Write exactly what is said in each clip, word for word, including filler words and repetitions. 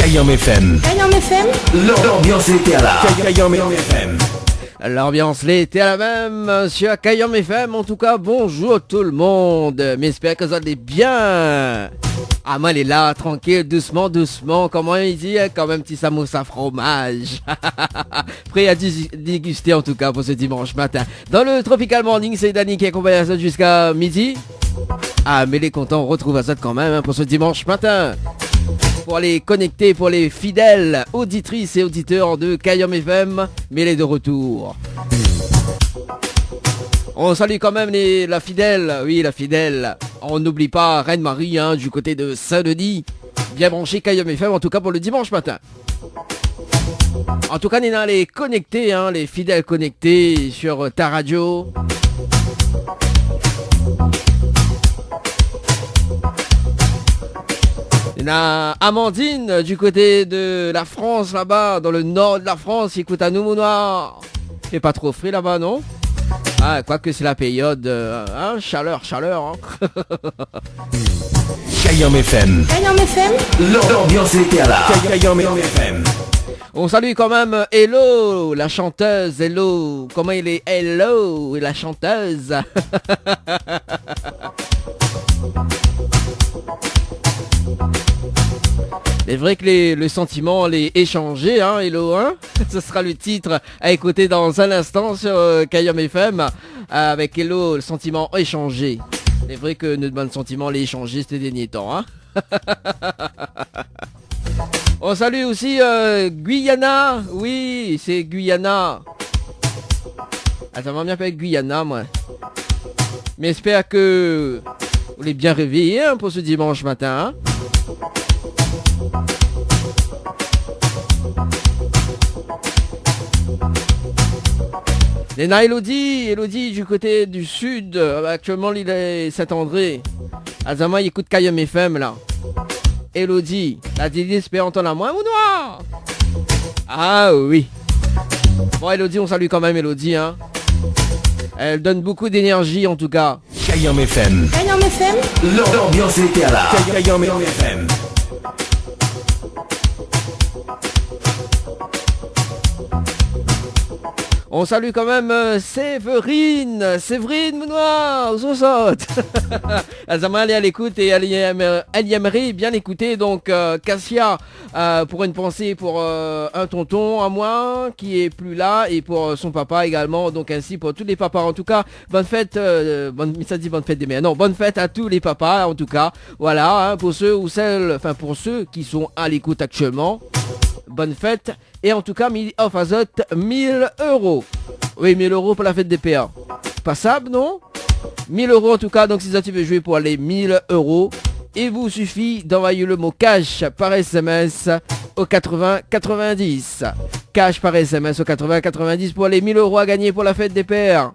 Kayanm F M. Kayanm F M. L'ambiance était là. Kayanm F M. L'ambiance était la même sur Kayanm F M. En tout cas, bonjour tout le monde. Mi espèr ke zot lé bien. Ah, moin lé la, trankil, dousman, dousman. Koman i di, hein, konm in ti samousa fromaz. Pré a dis-, dégusté, en tout cas, pou se dimansh matin. Dan le Tropical Morning, sé Dany ki akonpagn azot ziska midi. Ah, mé lé kontan retrouv azot kanmèm, hein, pou se dimansh matin. Pou lé konékté, pou lé fidèl oditris é oditèr de Kayanm F M, mé lé de retour. On salu kanmèm lé, la fidèl, oui, la fidèl. On n'oublie pas Reine-Marie, hein, du côté de Saint-Denis. Bien branché Kayanm F M, en tout cas pou le dimansh matin. En tout cas, néna lé konékté, hein, lé fidèl konékté sur ta radio. Néna Amandine du côté de la France, là-bas, dans le nord de la France, i ékout anou, mon noir. Fé pa tro fré laba, non ? Ah, kwak sé la périod, euh, hein, shalèr, shalèr, hein. Kayanm F M. Kayanm F M. L'ambiance était là. Kayanm F M. On salu kanmèm, euh, Hello, la chanteuse, Hello. Koman i lé, Hello, la chanteuse ? Sé vré ke lé, le santiman lé échanzé, hein, Hello, hein ? Ce sera le titre à écouter dans un instant sur, euh, Kayanm F M, euh, avec Hello, le sentiment échangé. Sé vré ke nout bann santiman lé échanzé sé dèrnié tan, hein. On salu osi, euh, Guyana. Oui, sé Guyana. Atann, mi apèl Guyana, moin. Mi espèr ke ou lé bien révéyé, hein, pou se dimansh matin, hein. Néna Elodie, Elodie du côté du sud. Euh, actuellement, li lé Saint-André. Azama, i ékout Kayanm F M, la. Elodie, la di, li espèr antann amoin, mon noir. Ah oui. Bon, Elodie, on salu kanmèm Elodie, hein. Elle donne beaucoup d'énergie, en tout cas. Kayanm F M. Kayanm F M. L'ambiance était là. Kayanm F M. On salu kanmèm, euh, Séverine. Séverine, mon noir, ousa ou sort ? Azama, èl lé a lékout é èl i èm, èl i èmré bien ékouté. Donk, euh, Cassia, euh, pour une pensée pour, euh, un tonton à moi qui est plus là et pour, euh, son papa également, donc ainsi pour tous les papas. En tout cas, bonne fête, euh, bonne, mi sa di bonne fête des mères. Non, bonne fête à tous les papas, en tout cas. Voilà, hein, pour ceux ou celles, enfin, pour ceux qui sont à l'écoute actuellement, bonne fête. É an tou ka, mi ofr azot mil euro. Oui, mil euro pou la fèt dé pèr. Pasab, non ? Mil euro an tou ka, donk si zot i vé zoué pou alé mil euro, i vous suffit d'envoyer le mot cash par S M S au quatre-vingts quatre-vingt-dix. Cash par S M S au quatre-vingts quatre-vingt-dix pour les mille euros à gagner pour la fête des pères.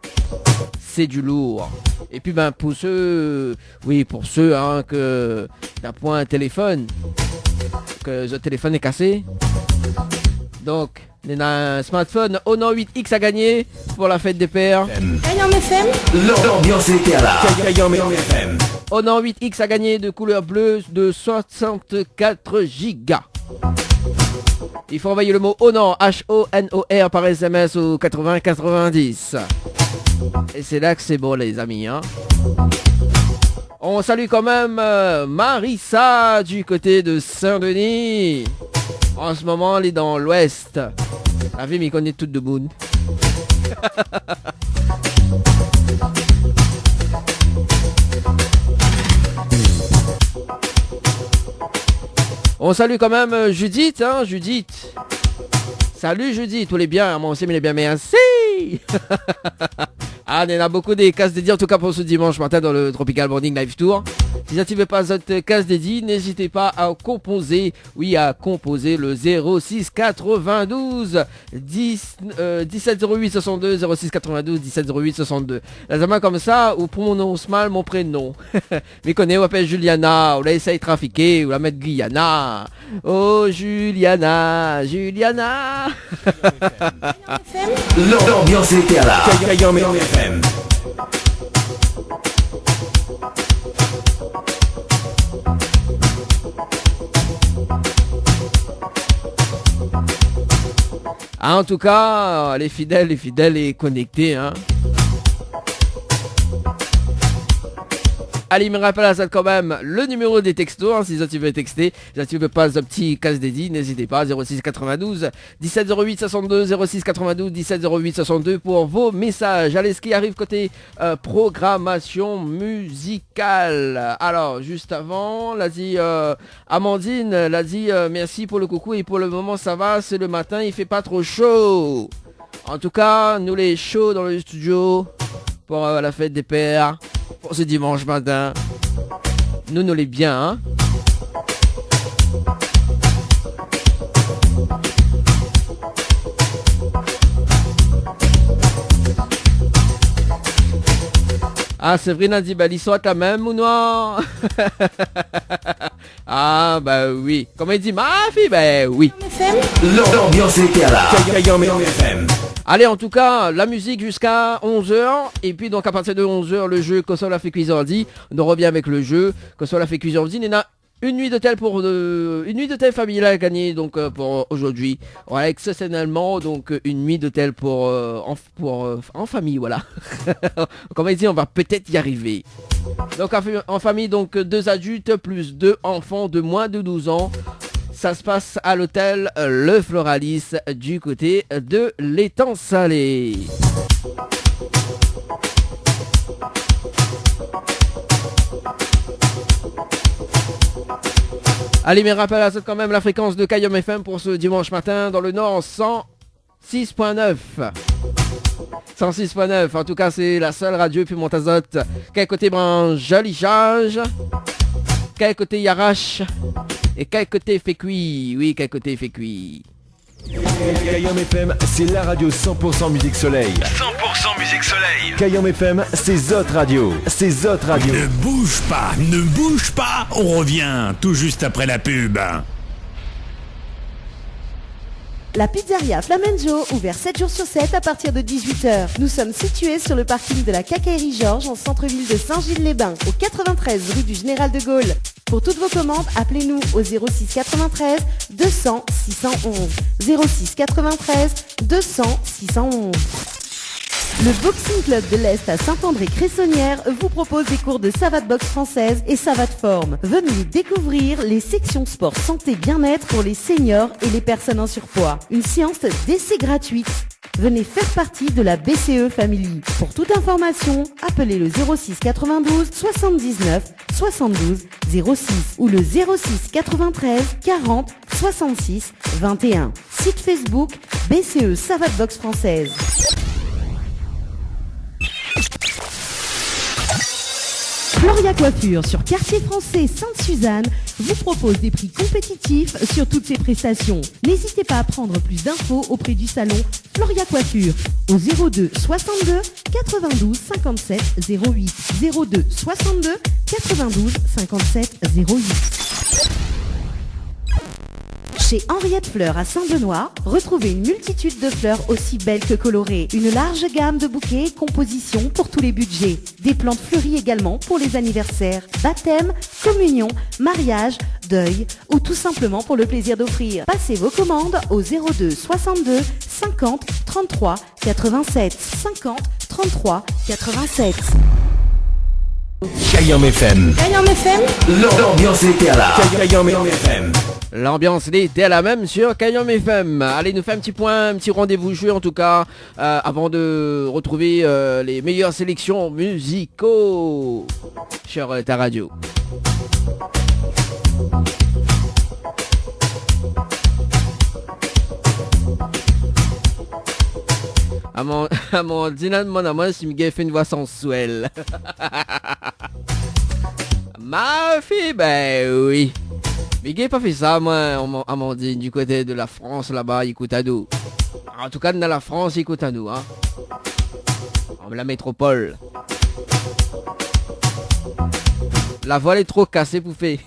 C'est du lourd. Et puis, ben, pour ceux Oui, pour ceux, hein, ke na poin téléfone, ke zot téléfone lé kasé. Donk, néna in smartphone Honor huit X à gagner pour la fête des pères. Kayanm F M. L'ambiance est là. Kayanm F M. Honor huit X à gagner de couleur bleue de soixante-quatre gigas. Il faut envoyer le mot Honor, H O N O R, par S M S au quatre-vingts quatre-vingt-dix. Et c'est là que c'est beau, les amis, hein. On salue quand même, euh, Marissa du côté de Saint-Denis. En ce moment, elle est dans l'Ouest. La vi, mi koné tout demoun. On salue quand même, euh, Judith, hein, Judith. Salut Judith, tout lé bien ? Moin osi mi lé bien, mèrsi. Ah, néna bokou de kas dédié, an tou ka, pou se dimansh matin dan le Tropical Morning Live Tour. Si zot i vé pa zot kas dédié, n'hésitez pas à composer, oui, à composer le zéro six quatre-vingt-douze dix, euh, dix-sept zéro huit soixante-deux, zéro six quatre-vingt-douze dix-sept zéro huit soixante-deux. La zamé konmsa, ou prononce mal mon prénom. Mi koné, ou apèl Juliana, ou la éséy trafiké, ou la mèt Guyana. Oh, Juliana, Juliana. L'ambiance est là. Kayanm F M. An tou ka, lé fidèl, lé fidèl é konèkté, in. Alé, mi rapèl azot kan mèm le niméro dé texto, in, si zot i vé texté, si zot i vé pas zot ti kas dédi, n'ézit pa, zéro six quatre-vingt-douze dix-sept zéro huit soixante-deux, zéro six quatre-vingt-douze dix-sept zéro huit soixante-deux pour vos messages. Alé, sak i ariv koté, euh, programmation musicale. Alors, juste avant, la di, euh, Amandine, la di, euh, merci pour le coucou et pour le moment, ça va, c'est le matin, il fait pas trop chaud. An tou ka, nou lé sho dan le studio pour, euh, la fête des pères, pour ce dimanche matin. Nou, nou lé bien, in. Ah, Séverine la di, ben, li sort kan mèm, ou non ? Ah, ben oui. Koman i di, ma fi, ben oui. L'ambiance lété la. Kayanm F M. Alé, an tou ka, la mizik ziska onz èr. É pi donk, a partir de onz èr, le jeu Kosa ou la fé kui zordi. Nou revien avèk le jeu Kosa ou la fé kui zordi. Néna une nuit d'hôtel pour, euh, une nuit d'hôtel familial à gagner, donc, euh, pour aujourd'hui. Voilà, exceptionnellement, donc, euh, une nuit d'hôtel pour, euh, en, pour, euh, en famille, voilà. Koman i di, on va peut-être y arriver. Donc, en fa-, en famille, donc, deux adultes plus deux enfants de moins de douze ans. Ça se passe à l'hôtel, euh, Le Floralis du côté de l'Étang-Salé. Alé, mi rapèl azot kan mèm la frékans de Kayanm F M pour ce dimanche matin dans le Nord, cent six point neuf. Cent six point neuf, an tou ka, sé la sèl radio i pé mont azot. Kèl koté bran zoli zaz, kèl koté i arash, é kèl koté i fé kui. Oui, kèl koté i fé kui. Kayanm F M, c'est la radio cent pour cent musique soleil. Cent pour cent musique soleil. Kayanm F M, c'est zot radio. C'est zot radio. Ne bouge pas, ne bouge pas, on revient tout juste après la pub. La pizzeria Flamenjo, ouvert sept jours sur sept à partir de dix-huit heures. Nous sommes situés sur le parking de la Quincaillerie Georges en centre-ville de Saint-Gilles-les-Bains, au quatre-vingt-treize rue du Général de Gaulle. Pour toutes vos commandes, appelez-nous au zéro six quatre-vingt-treize deux cents six cent onze. Zéro six quatre-vingt-treize deux cents six cent onze. Le Boxing Club de l'Est à Saint-André-Cressonnière vous propose des cours de savate boxe française et savate forme. Venez découvrir les sections sport santé bien-être pour les seniors et les personnes en surpoids. Une séance d'essai gratuite. Venez faire partie de la B C E Family. Pour toute information, appelez le zéro six quatre-vingt-douze soixante-dix-neuf soixante-douze zéro six ou le zéro six quatre-vingt-treize quarante soixante-six vingt et un. Site Facebook B C E Savate Boxe Française. Floria Coiffure sur Quartier Français Sainte-Suzanne vous propose des prix compétitifs sur toutes ses prestations. N'hésitez pas à prendre plus d'infos auprès du salon Floria Coiffure au zéro deux soixante-deux quatre-vingt-douze cinquante-sept zéro huit, zéro deux soixante-deux quatre-vingt-douze cinquante-sept zéro huit. Chez Henriette Fleurs à Saint-Benoît, retrouvez une multitude de fleurs aussi belles que colorées. Une large gamme de bouquets et compositions pour tous les budgets. Des plantes fleuries également pour les anniversaires, baptême, communion, mariage, deuil ou tout simplement pour le plaisir d'offrir. Passez vos commandes au zéro deux soixante-deux cinquante trente-trois quatre-vingt-sept, cinquante trente-trois quatre-vingt-sept. Kayanm F M. Kayanm F M. L'ambiance lété la. Kayanm F M. L'ambiance lété la mèm sur Kayanm F M. Alé, nou fé in ti poin, in ti randévou jeu an tou ka, euh, avan de retrouver, euh, les meilleures sélections musicaux sur, euh, ta radio. Aman-, Amandine la demann amoin si mi gingn fé in voi sanswèl. Ma fi, ben oui. Mi gingn pa fé sa, moin, Am-, Amandine, du koté de la Frans laba, i ékout anou. An tou ka, dan la Frans, i ékout anou, in. An la métropol. La voi lé tro kasé pou fé.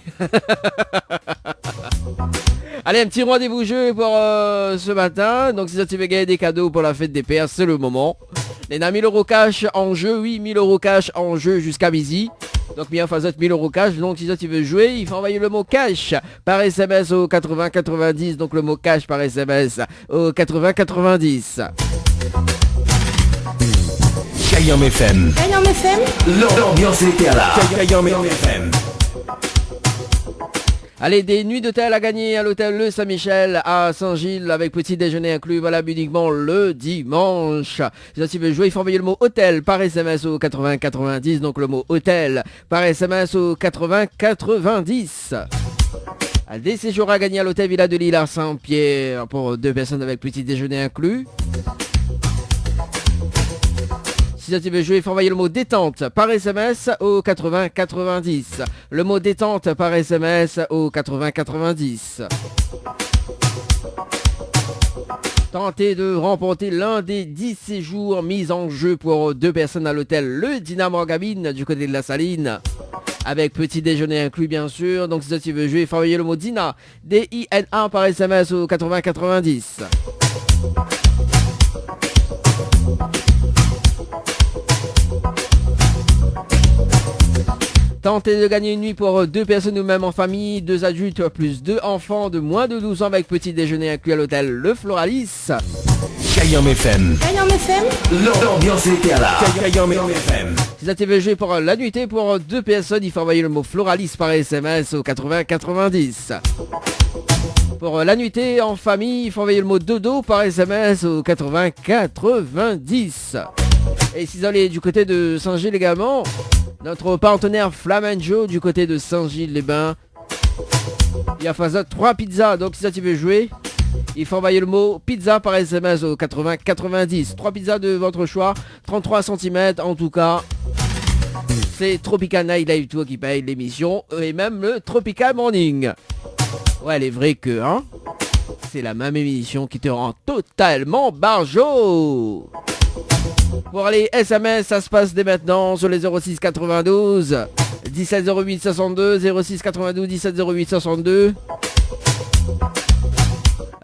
Alé, in ti randévou jeu pou, euh, se matin. Donk, si zot i vé gingn dé kado pou la fèt dé pèr, sé le moman. Néna mil euro cash an jeu, oui, mil euro cash an jeu ziska midi. Donk, mi ofr azot mil euro cash. Donk, si zot i vé zoué, i fo anvoy le mo cash par S M S au quatre-vingts quatre-vingt-dix. Donk, le mo cash par S M S au quatre-vingts quatre-vingt-dix. Kayanm F M. Kayanm F M. L'ambiance est là. Kayanm F M. Allez, des nuits d'hôtel à gagner à l'hôtel Le Saint-Michel à Saint-Gilles avec petit déjeuner inclus, valable uniquement le dimanche. Si zot i vé zoué, i fo anvoy le mo hôtel par S M S au quatre-vingts quatre-vingt-dix. Donk, le mo hôtel par S M S au quatre-vingts quatre-vingt-dix. Des séjours à gagner à l'hôtel Villa de l'Île à Saint-Pierre pour deux personnes avec petit déjeuner inclus. Si zot i vé zoué, i fo anvoy le mo détente par S M S au quatre-vingts quatre-vingt-dix. Le mo détente par S M S au quatre-vingts quatre-vingt-dix. Tentez de remporter l'un des dix séjours mis en jeu pour deux personnes à l'hôtel Le Dynamo Cabine du côté de La Saline. Avec petit déjeuner inclus, bien sûr. Donk, si zot i vé zoué, i fo anvoy le mo Dina, D I N A, par S M S au quatre-vingts quatre-vingt-dix. Tentez de gagner une nuit pour deux personnes ou même en famille, deux adultes plus deux enfants de moins de douze ans avec petit déjeuner inclus à l'hôtel Le Floralis. Kayanm F M. Kayanm F M. L'ambiance est là. Kayanm F M. Si zot i vé zoué pour la nuitée pour deux personnes, i fo anvoy le mo Floralis par S M S au quatre-vingts quatre-vingt-dix. Pour la nuitée en famille, i fo anvoy le mo dodo par S M S au quatre-vingts quatre-vingt-dix. Et si zot i vé du côté de Saint-Gilles également, notre partenaire Flamingo du côté de Saint-Gilles-les-Bains, i ofr azot trois pizzas. Donk, si zot i vé zoué, i fo anvoy le mo pizza par S M S au quatre-vingts quatre-vingt-dix. Trois pizzas de votre choix, trente-trois centimètres en tout cas. C'est Tropical Night Live Tour qui paye l'émission, euh, et même le Tropical Morning. Ouais, lé vré ke, hein, c'est la même émission qui te rend totalement barjo. Pour les S M S, ça se passe dès maintenant sur les zéro six quatre-vingt-douze dix-sept zéro huit soixante-deux, zéro six quatre-vingt-douze dix-sept zéro huit soixante-deux.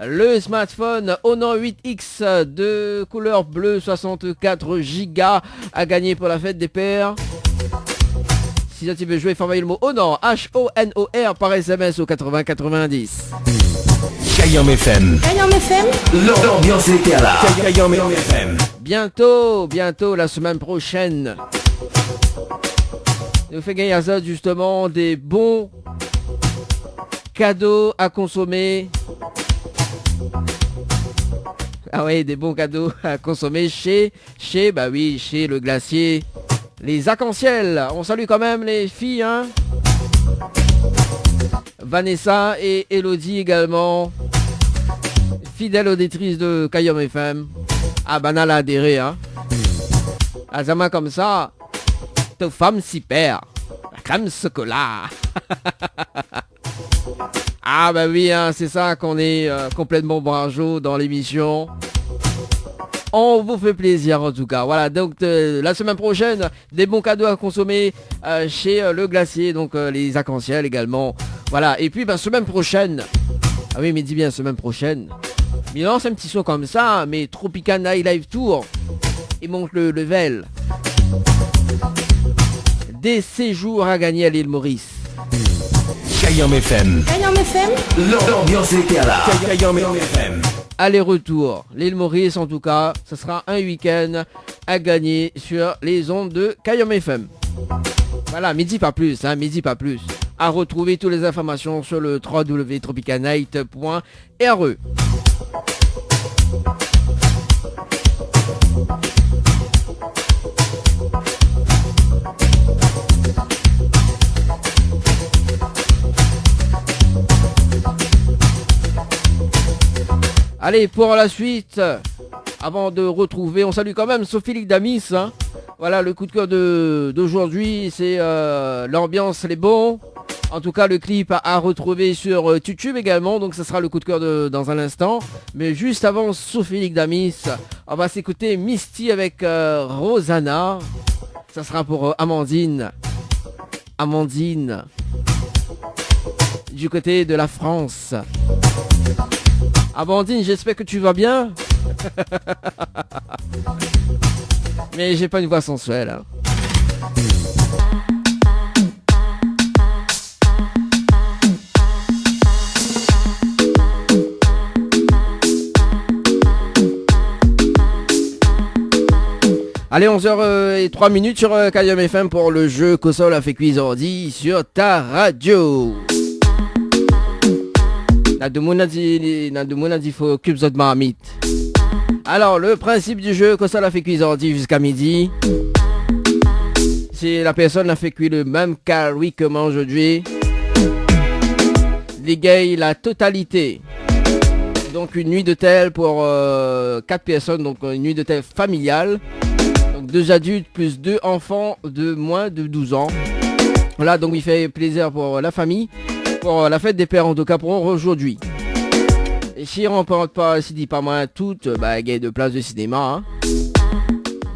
Le smartphone Honor huit X de couleur bleue, soixante-quatre gigas, à gagner pour la fête des pères. Si zot i vé zoué, i fo anvoy le mo Honor, H O N O R, par S M S au quatre-vingts quatre-vingt-dix. Kayanm F M. Kayanm F M. L'ambiance est là. Kayanm F M. Bientôt, bientôt, la semaine prochaine, nou fé gagn azot, justement, des bons cadeaux à consommer. Ah ouais, des bons cadeaux à consommer chez, chez, bah oui, chez Le Glacier. Les Arc-en-Ciel. On salue quand même les filles, hein. Vanessa et Elodie également. Fidèles auditrices de Kayanm F M. Ah, banna la adéré, hein. Azama konmsa. Ton femme super. La crème chocolat. Ah bah oui, hein, c'est ça qu'on est, euh, complètement barjo dans l'émission. On vous fait plaisir en tout cas. Voilà, donc, euh, la semaine prochaine, des bons cadeaux à consommer, euh, chez, euh, Le Glacier, donc, euh, les Arc-en-Ciel également. Voilà, et puis, ben, semaine prochaine. Ah oui, mi di bien semaine prochaine. Mi lans in ti son konmsa, mé Tropical Night Live Tour, i mont le level. Des séjours à gagner à l'île Maurice. Kayanm F M. Kayanm F M. L'ambiance est là. Kayanm F M. Aller-retour, l'île Maurice en tout cas, ce sera un week-end à gagner sur les ondes de Kayanm F M. Voilà, mi di pa plus, hein, mi di pa plus. À retrouver toutes les informations sur le trois W tropical night point R E. Allez, pour la suite, avant de retrouver, on salue quand même Sophie Ligdamis, hein. Voilà, le coup de cœur de, d'aujourd'hui, c'est, euh, l'ambiance, les bons. En tout cas, le clip à, à retrouver sur, euh, YouTube également. Donc, ça sera le coup de cœur de, dans un instant. Mais juste avant Sophie Ligdamis, on va s'écouter Misty avec, euh, Rosanna. Ça sera pour, euh, Amandine. Amandine. Du côté de la France. Amandine, j'espère que tu vas bien. Mais j'ai pas une voix sensuelle, hein. Allez, onze heures, euh, et trois minutes sur, euh, Kayanm F M pour le jeu Kosa ou la fé kui zordi sur ta radio. Na demoun la di, na demoun la di fo okip zot marmit. Alors, le principe du jeu, Kosa ou la fé kui zordi jusqu'à midi, si la personne la fé kui le même kari ke moin zordi, li gingn la totalité. Donc, une nuit d'hôtel pour, euh, quatre personnes, donc, euh, une nuit d'hôtel familiale. Donc, deux adultes plus deux enfants de moins de douze ans. Voilà, donc, i fé plézir pou la fami, pou la fèt dé pèr, an tou ka, pou zordi. É si i ranport pa, si i di pa moin tout, ba, i gingn dé plas de sinéma, hein.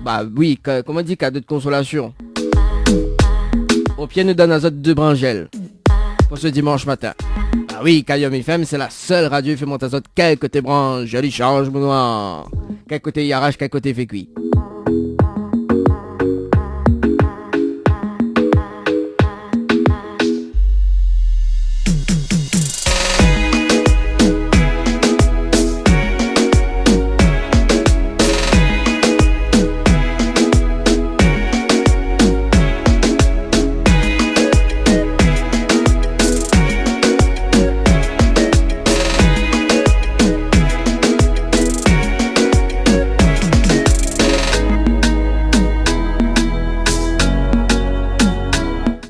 Ba oui, ka-, koman di, kado de konsolasion. O pi, nou donn azot dé branzèl pou se dimansh matin. Ah oui, Kayanm F M, sé la sèl radio i fé mont azot kèl koté branzèl i sharz, mon noir. Kèl koté i arash, kèl koté i fé kui.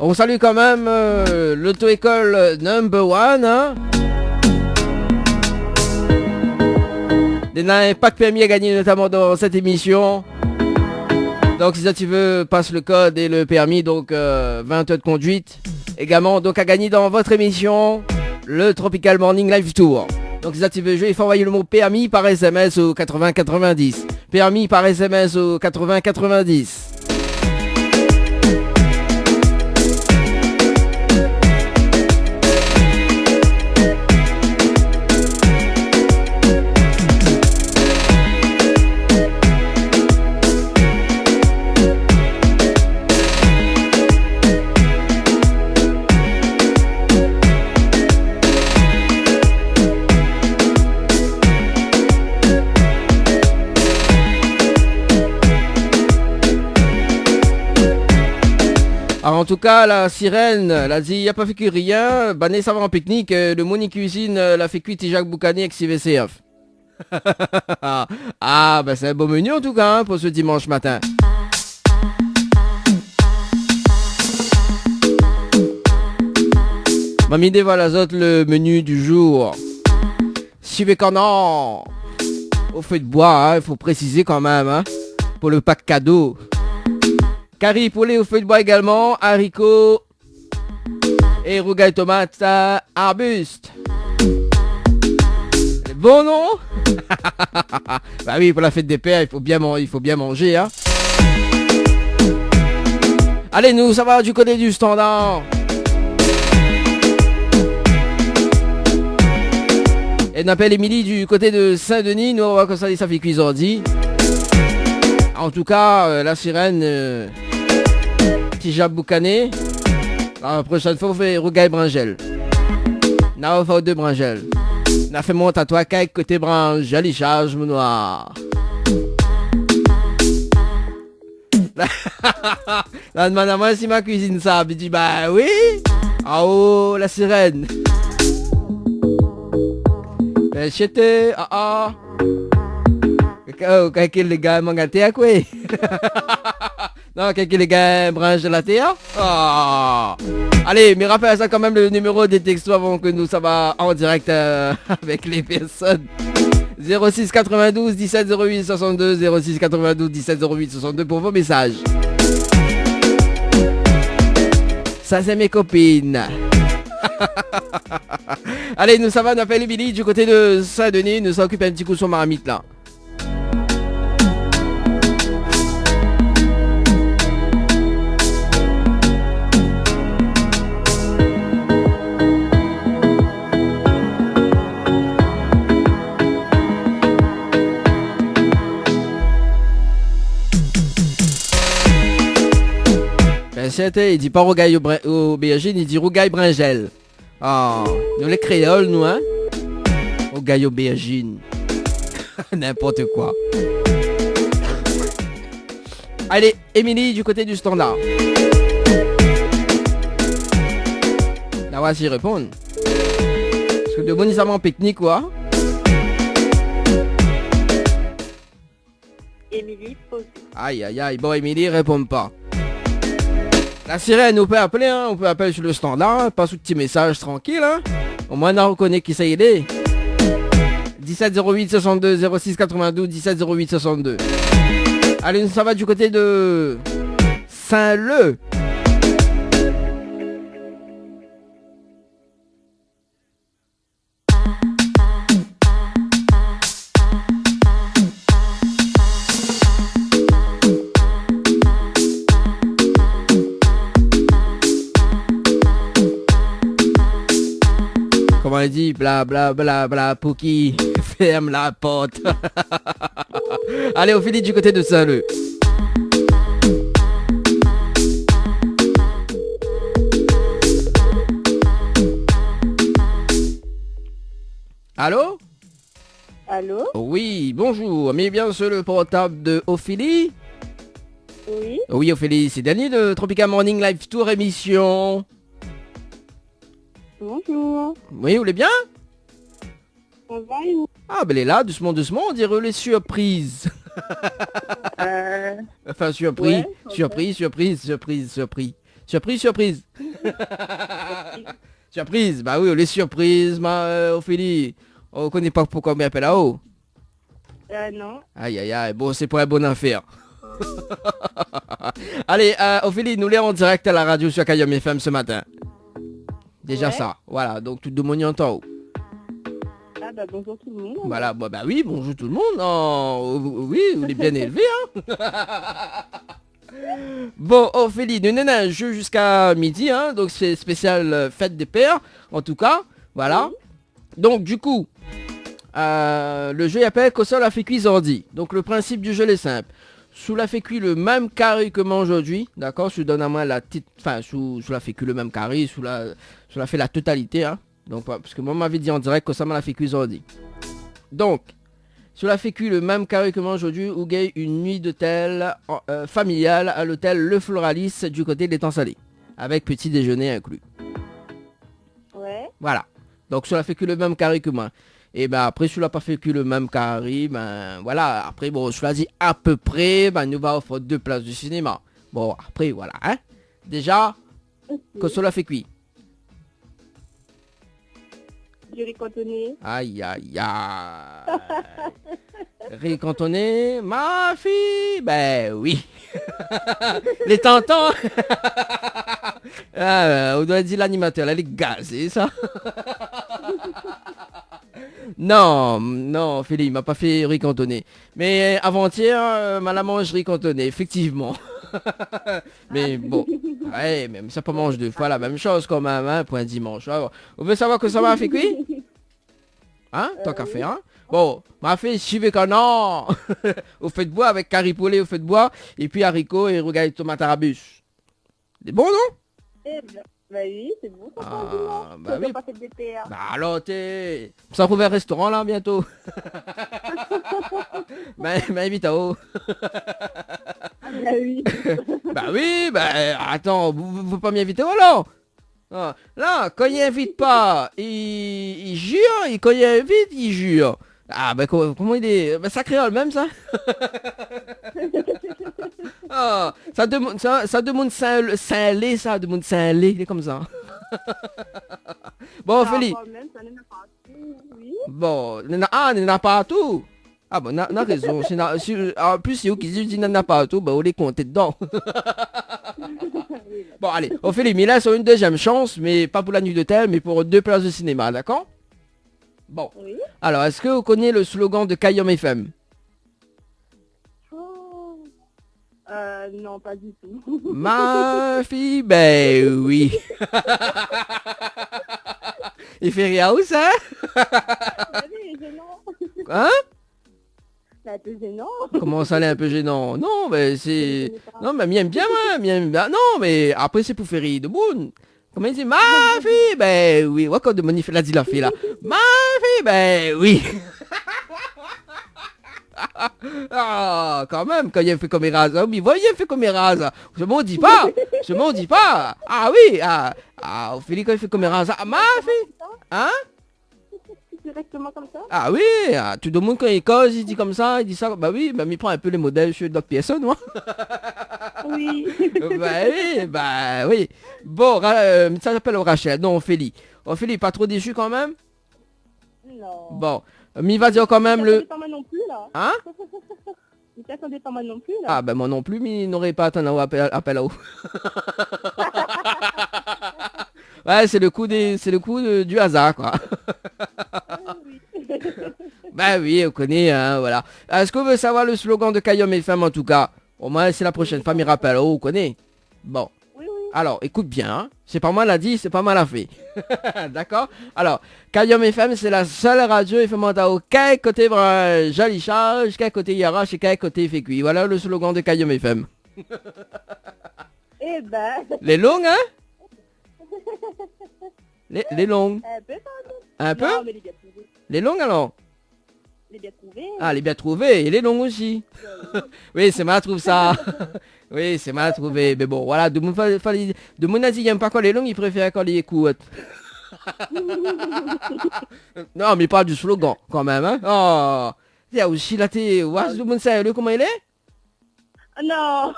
On salue quand même, euh, l'auto-école number one, hein. Néna in pack permis à gagner, notamment dans cette émission. Donc, si zot i vé pass le code et le permis, donc, euh, vingt heures de conduite. Également, donc, à gagner dans votre émission, le Tropical Morning Live Tour. Donc, si zot i vé zoué, i fo anvoy le mot permis par S M S au quatre-vingts quatre-vingt-dix. Permis par S M S au quatre-vingts quatre-vingt-dix. Ah, an tou ka, la sirèn la di, la pa fé kui rien, banna i sava an piknik, euh, le moun i kuizine, euh, la fé kui ti jak boukané èk sivé sèrf. Ah, ben, sé in bon meni, an tou ka, hein, pou se dimansh matin. Ma mi dévoil azot le menu du jour. Sivé kanar. O fé d'boi, hein, i fo présizé kan mèm, hein, pou le pack kado. Kari poulé o fé d'boi également, haricot, é rougay tomat, euh, arbust. Bon, non ? Ba oui, pou la fèt dé pèr, i fo bien man-, i fo bien manzé, hein. Allez, nou sava du koté du standard. É nou apèl Émilie du koté de Saint-Denis. Nou va oir kosa li sa fé kui zordi. An tou ka, euh, la sirèn, euh, ti jak boukané. La proshèn foi, ou fé rougay brinzèl. Na ou fé dé brinzèl. Na fé mont atoi kèl koté brinzèl i sharz, mon noir. La, la demann amoin si ma kuizine sa. Mi di, ba oui. Ah oh, la sirèn. Ben, shete, ah, ah. Ka-, ka-, kèl lé gars, mangaté, koué. Non, kèl lé gars, bransh la tèr. Ah. Allez, mi rapèl sa kan mèm, le numéro de texto avan ke nou sava an dirèk, euh, avèk lé pèrsone. Zéro six quatre-vingt-douze dix-sept zéro huit soixante-deux, zéro six quatre-vingt-douze dix-sept zéro huit soixante-deux pour vos messages. Ça, c'est mes copines. Allez, nou sava, nou apèl Émilie du koté de Saint-Denis. Nou sa okip in ti kou son marmit la. Ben, sèt, i di pa rougay o brin-, obèrzine, i di rougay brinzèl. Ah, nou lé kréol, nou, hein ? Rougay obèrzine. N'importe quoi. Alé, Émilie du koté du standar. La voici répondre. Parske demoun i sa man piknik, koi. Émilie, pose. Ay, ay, ay. Bon, Émilie i réponn pa. La sirèn, ou pé apèl, in, ou pé apèl su le standar, in, pas out ti mésaz trankil, in. Omoin, nou rokoné kisa i lé. Dix-sept zéro huit soixante-deux zéro six quatre-vingt-douze, dix-sept zéro huit soixante-deux. Alé, nou sava du koté de Saint-Leu. Koman i di, bla, bla, bla, bla, pou ki fèrm la port. Alé, Ophélie du koté de Saint-Leu. Allô ? Allô ? Oui, bonjour. Mi lé bien su le portab de Ophélie ? Oui. Oui, Ophélie, sé Dany de Tropical Morning Live Tour émission. Bonjour. Oui, ou lé bien ? Sa va, é ou ? Ah, bin, lé la, dousman, dousman, on diré lé surpriz. Euh, Anfin, surpri, ouais, anfin. Surpri, surpriz, surpriz, surpri. Surpriz, surpriz. Surpriz, ba oui, lé surpriz, ma, euh, Ophélie. Ou koné pa poukoi mi apèl aou ? Euh, non. Ay, ay, ay, bon, sé pou in bon afèr. Alé, euh, Ophélie, nou lé an dirèk a la radio su Kayanm F M se matin. Déza sa, voilà, donk tout demoun i antann aou. Ah, ba, bonjour tout le monde, alors. Voilà, bon, ba oui, bonjour tout le monde. Oh, oui, ou lé bien élvé, in. Bon, Ophélie, nou néna in jeu ziska midi, in, donk sé spésial, euh, fèt dé pèr, an tou ka, voilà. Oui. Donk, du kou, euh, le jeu i apèl Kosa ou la fé kui zordi. Donk, le principe du jeu lé sinp. Si ou la fé kui le mèm kari ke moin zordi, dakor, si ou donn amoin la tit, anfin, si ou, si ou la fé kui le mèm kari, si ou la, si ou la fé la totalité, in. Donk, pa-, parske moin, ma vi di an dirèk kosa ma la fé kui zordi. Donk, si ou la fé kui le mèm kari ke moin zordi, ou gingn une nuit d'hôtel, euh, familiale à l'hôtel Le Floralis du côté de l'Étang-Salé, avec petit déjeuner inclus. Ouais. Voilà. Donk, si ou la fé kui le mèm kari ke moin. É bin, apré, si ou la pa fé kui le mèm kari, bin, voilà. Apré, bon, ou la di à peu près, bin, nou va ofèr dé plas de sinéma. Bon, apré, voilà, in. Déza, Ok. Kosa ou la fé kui ? Du riz cantonais. Ay, ay, ay. Riz cantonais, ma fi, bin oui. Lé tantan. Ah, ou doi di l'animatèr la, lé gazé, sa. Non, non, Ophélie, ma pa fé riz cantonais. Mé avantièr, euh, ma la manz riz cantonais, éfèktivman. Mé bon, ouais, mé sa pa manz dé foi la mèm shoz kan mèm, in, pou in dimansh. Alor, ou vé savoir kosa ma fé kui ? In, tant qu'à faire, in ? Bon, ma fé sivé kanar o fé d'boi avèk kari poulé o fé d'boi, épi zariko é rougay tomat arabis. Lé bon, non ? Eh ben, bah oui, c'est bon, ça, franchement. Ah, bah oui. Faut pas faire des P R. Bah alors, t'es, sa trouv in restoran la bientôt. Bin, bin, invit aou. Ah, bah oui. Bah oui, bah, atann, ou, ou vé pa mi invit aou alor ? Ah, la, kan i invit pa, i, i jir, é kan i invit, i jir. Ah, bin, ko-, koman i lé ? Bin, sa kréol mèm, sa. Ah, sa demoun, sa, sa demoun Sin-, Sinlé, sa, demoun Sinlé, lé konmsa. Bon, Félix. Sa va mèm, sa néna partou, oui. Bon, néna, ah, néna partou. Ah bon, na, na rézon. Si na, si, an plis, si ou ki di, di néna partou, bin, ou lé konté dedan. Oui, dakor. Bon, alé, Ophélie, mi lès aou in dézièm shans, mé pa pou la nuit d'hôtel, mé pou dé plas de sinéma, dakor ? Bon. Oui. Alor, èske ou koné le slogan de Kayanm F M ? Oh. Euh, non, pas du tout. Ma fille, ben oui. I fé rir aou, sa ? Ah oui, zénan. Hein ? Lé in pé zénan. Koman sa, lé in pé zénan ? Non, mé sé, mi koné pa. Non, mé mi èm bien, moin, mi èm bien. Non, mé apré, sé pou fé rir demoun. Koman i di, ma fille, ben oui. Oué, kan demoun i fé la, di la fé la. Ma fille, ben oui. Ah, kan mèm, kan li fé koméra sa, mi voi li fé koméra sa. Solman ou di pa, solman ou di pa. Ah oui, ah, ah, Ophélie, kan li fé koméra sa, ah, ma fi. Hein? Directement comme ça? Ah oui, ah, tout le monde, kan li koz, li di konmsa, li di sa. Bah oui, bah, mi pran in pé lé modèl sur d'autres personnes, moi. Oui. Bah oui, bah oui. Bon, Ra-, euh, sa i apèl Rachel. Non, Ophélie. Ophélie, pa tro désu kan mèm? Non. Bon, mi va dir kan mèm... Sa i dépan pa moin non pli, la. Hein? Sa i dépan pa moin non pli, la. Ah, ben, moin non pli, mi noré pa atann aou apèl, apèl aou. Ouais, sé le kou dé, sé le kou de, du hasard, koi. Ah oui. Ben oui, ou koné, hein, voilà. Èske ou vé savoir le slogan de Kayanm F M, an tou ka? Omoin, si la proshèn foi mi rapèl aou, ou koné. Bon. Oui, oui. Alor, ékout bien, hein. Sé pa moin la di, sé pa moin la fé. Dakor? Alor, Kayanm F M, sé la sèl radio F M an ta OK, koté, ben, Joli Charge, kèl koté Yara, sé kèl koté Fékui. Voilà le slogan de Kayanm F M. Eh ben. Lé long, hein? Lé, lé long. In pé, kan mèm. In pé? Non, mé lé bien trouvé. Lé long, alor? Lé bien trouvé. Ah, lé bien trouvé, é lé long osi. Oui, sé moin la trouv sa. Oui, sé moin la trouvé. Mé bon, voilà, demoun fa-, fa-, demoun la di, i èm pa kan lé long, i préfèr kan lé kourt. Non, mé pa du slogan, kan mèm, hein. Oh, néna osi la té, ouais, demoun sérié, koman i lé? Non.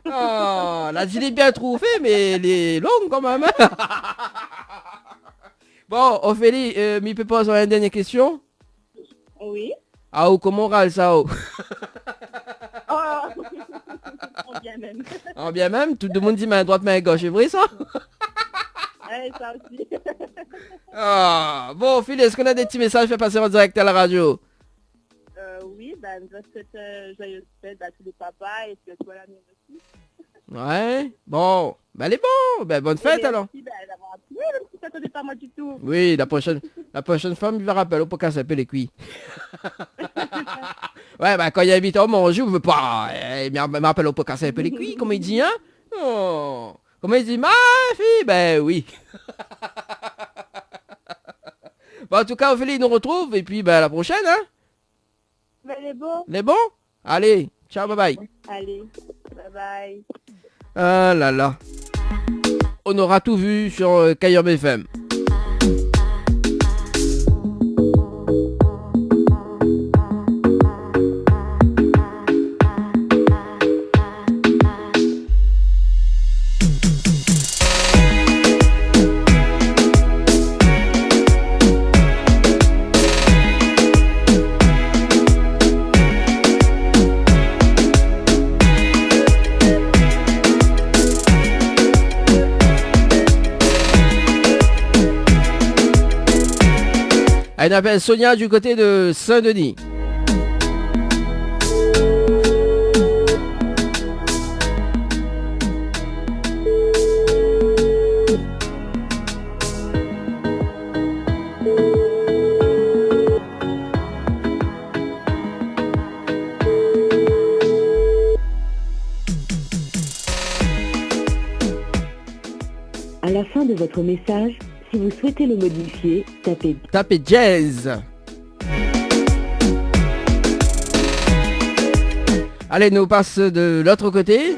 Oh, la di lé bien trouvé, mé lé long kan mèm, hein. Bon, Ophélie, euh, mi pé poz aou in dèrnié késtion? Oui. Ah, ou koman ou ral sa, ou? Oh. An bien mèm. An bien mèm, tout demoun di min droit, min gosh, sé vré sa? Ouais, sa osi. Ah, bon, Ophélie, èske ou na dé ti mésaz a fé pasé an dirèk a la radio? Euh, oui, ben, mi souèt, euh, joyeuse fête à tous les papas et puis à toi, la mienne aussi. Ouais, bon, ben, lé bon, ben, bonne fête, alor. Et merci, ben, d'avoir appelé, même si ça tenait pas moi du tout. Oui, la proshèn, la proshèn foi, mi va rapèl aou pou kas in pé lé kui. Ouais, ben, kan i invit aou manzé, ou vé pa, eh, mi, mi apèl aou pou kas in pé lé kui, koman i di, hein? Oh, koman i di, ma fi, ben oui. Bon, an tou ka, Ophélie, nou retrouv, épi, ben, a la proshèn, hein? Ben, lé bon. Lé bon? Alé, ciao, bye bye. Alé, bye bye. Ah la la. On aura tout vu sur, euh, Kayanm F M. Ah, i apèl Sonia du koté de Saint-Denis. À la fin de votre message, si vous souhaitez le modifier, tapez... Tapez dièse. Alé, nou pas de l'ot koté.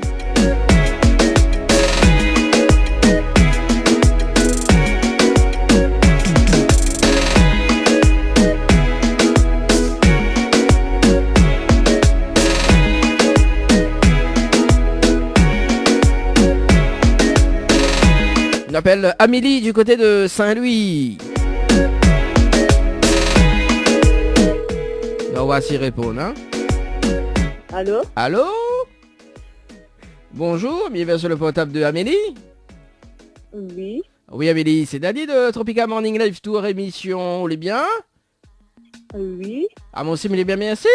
Nou apèl Amélie du koté de Saint-Louis. Nou va oir si i réponn, hein. Allô ? Allô ? Bonjour, bienvenue sur le portable de Amélie. Oui. Oui, Amélie, sé Dany de Tropical Morning Live Tour émission. Ou lé bien ? Oui. Ah, moin osi mi lé bien, mèrsi.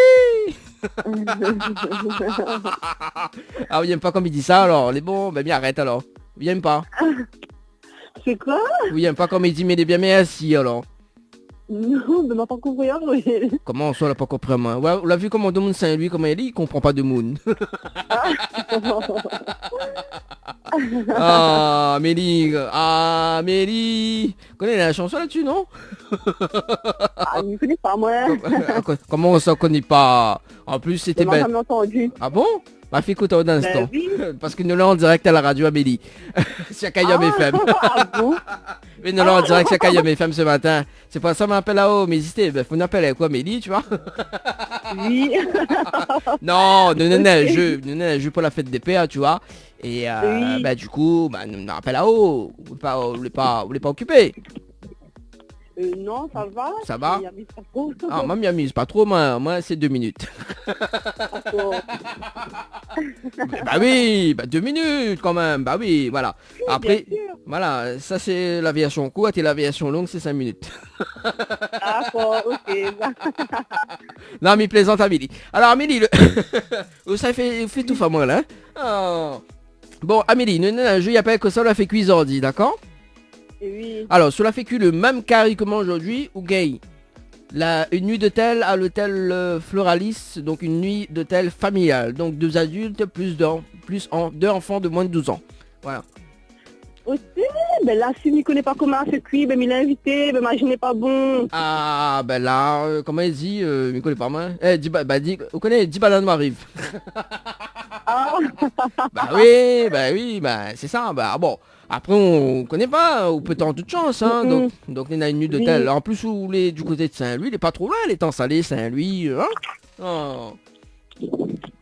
Ah, ou yèm pa kan mi di sa, alor. Lé bon, ben, mi arèt, alor. Ou yèm pa. Sé koi ? Ou yèm pa kan mi di mi lé bien, mèrsi, alor. Non, mé ma pa konpri, oui. Koman sa, ou la pa konpri, moin ? Ouais, ou la vi koman demoun Saint-Louis, koman i lé, i konpran pa demoun. Ah, Amélie, Amélie. Koné la shanson la-dsi, non ? Ah, mi koné pa, moin. Ko-, koman sa, ou koné pa ? An plis, sété... Moin la zamé antandu. Ah bon ? Ma fé ékout aou dan in instan. Ben oui. Parske nou lé an dirèk a la radio, Amélie. Sur Kayanm F M. Ah bon ? Mé nou lé an dirèk sur Kayanm F M se matin. Sé pou sa ma apèl aou, mé zisté, ben, fo nou apèl aou, Amélie, tu vois. Oui. Non, nou néna in jeu, nou néna in jeu pou la fèt dé pèr, tu vois. É, euh, ben, du coup, ben, nou, nou apèl aou. Ou lé pa, ou lé pa, ou lé pa okipé ? Euh, non, sa va. Sa va ? Mi amiz pa tro. Ah, moin, mi amiz pa tro, moin, moin, sé dé minit. Dakor. Mé, bah oui, bah, dé minit kan mèm, bah oui, voilà. Oui, bien sûr. Apré, voilà, sa sé la vèrsion kourt, é la vèrsion long, sé sink minit. Dakor, ok. Non, mi plézant, Amélie. Alor, Amélie, le, ou sa fé, fé tout fé moin la, hein ? Oh. Bon, Amélie, nou néna in jeu, i apèl Kosa ou la fé kui zordi, dakor ? Oui. Alor, si ou la fé kui le mèm kari ke moin zordi, ou gingn la, une nuit d'hôtel à l'hôtel, euh, Floralis, donc une nuit d'hôtel familiale, donc deux adultes plus d'un, plus en, deux enfants de moins de douze ans. Voilà. Ok, ben la, si mi koné pa koman i fé kui, ben mi lé invité, ben imazine lé pa bon. Ah, ben la, euh, koman i di, euh, mi koné pa moin. Eh, di ba-, bah, di, ou koné, di banane m'ariv. Ah. Bah oui, bah oui, bah, sé sa, bah, bon. Apré, ou koné pa, ou pé tant tout shans, hein, donk, donk, néna une nuit d'hôtel. Oui. An plis, ou lé du koté de Saint-Louis, lé pa tro loin, lé Tan Salé, Saint-Louis, euh, hein. Oh.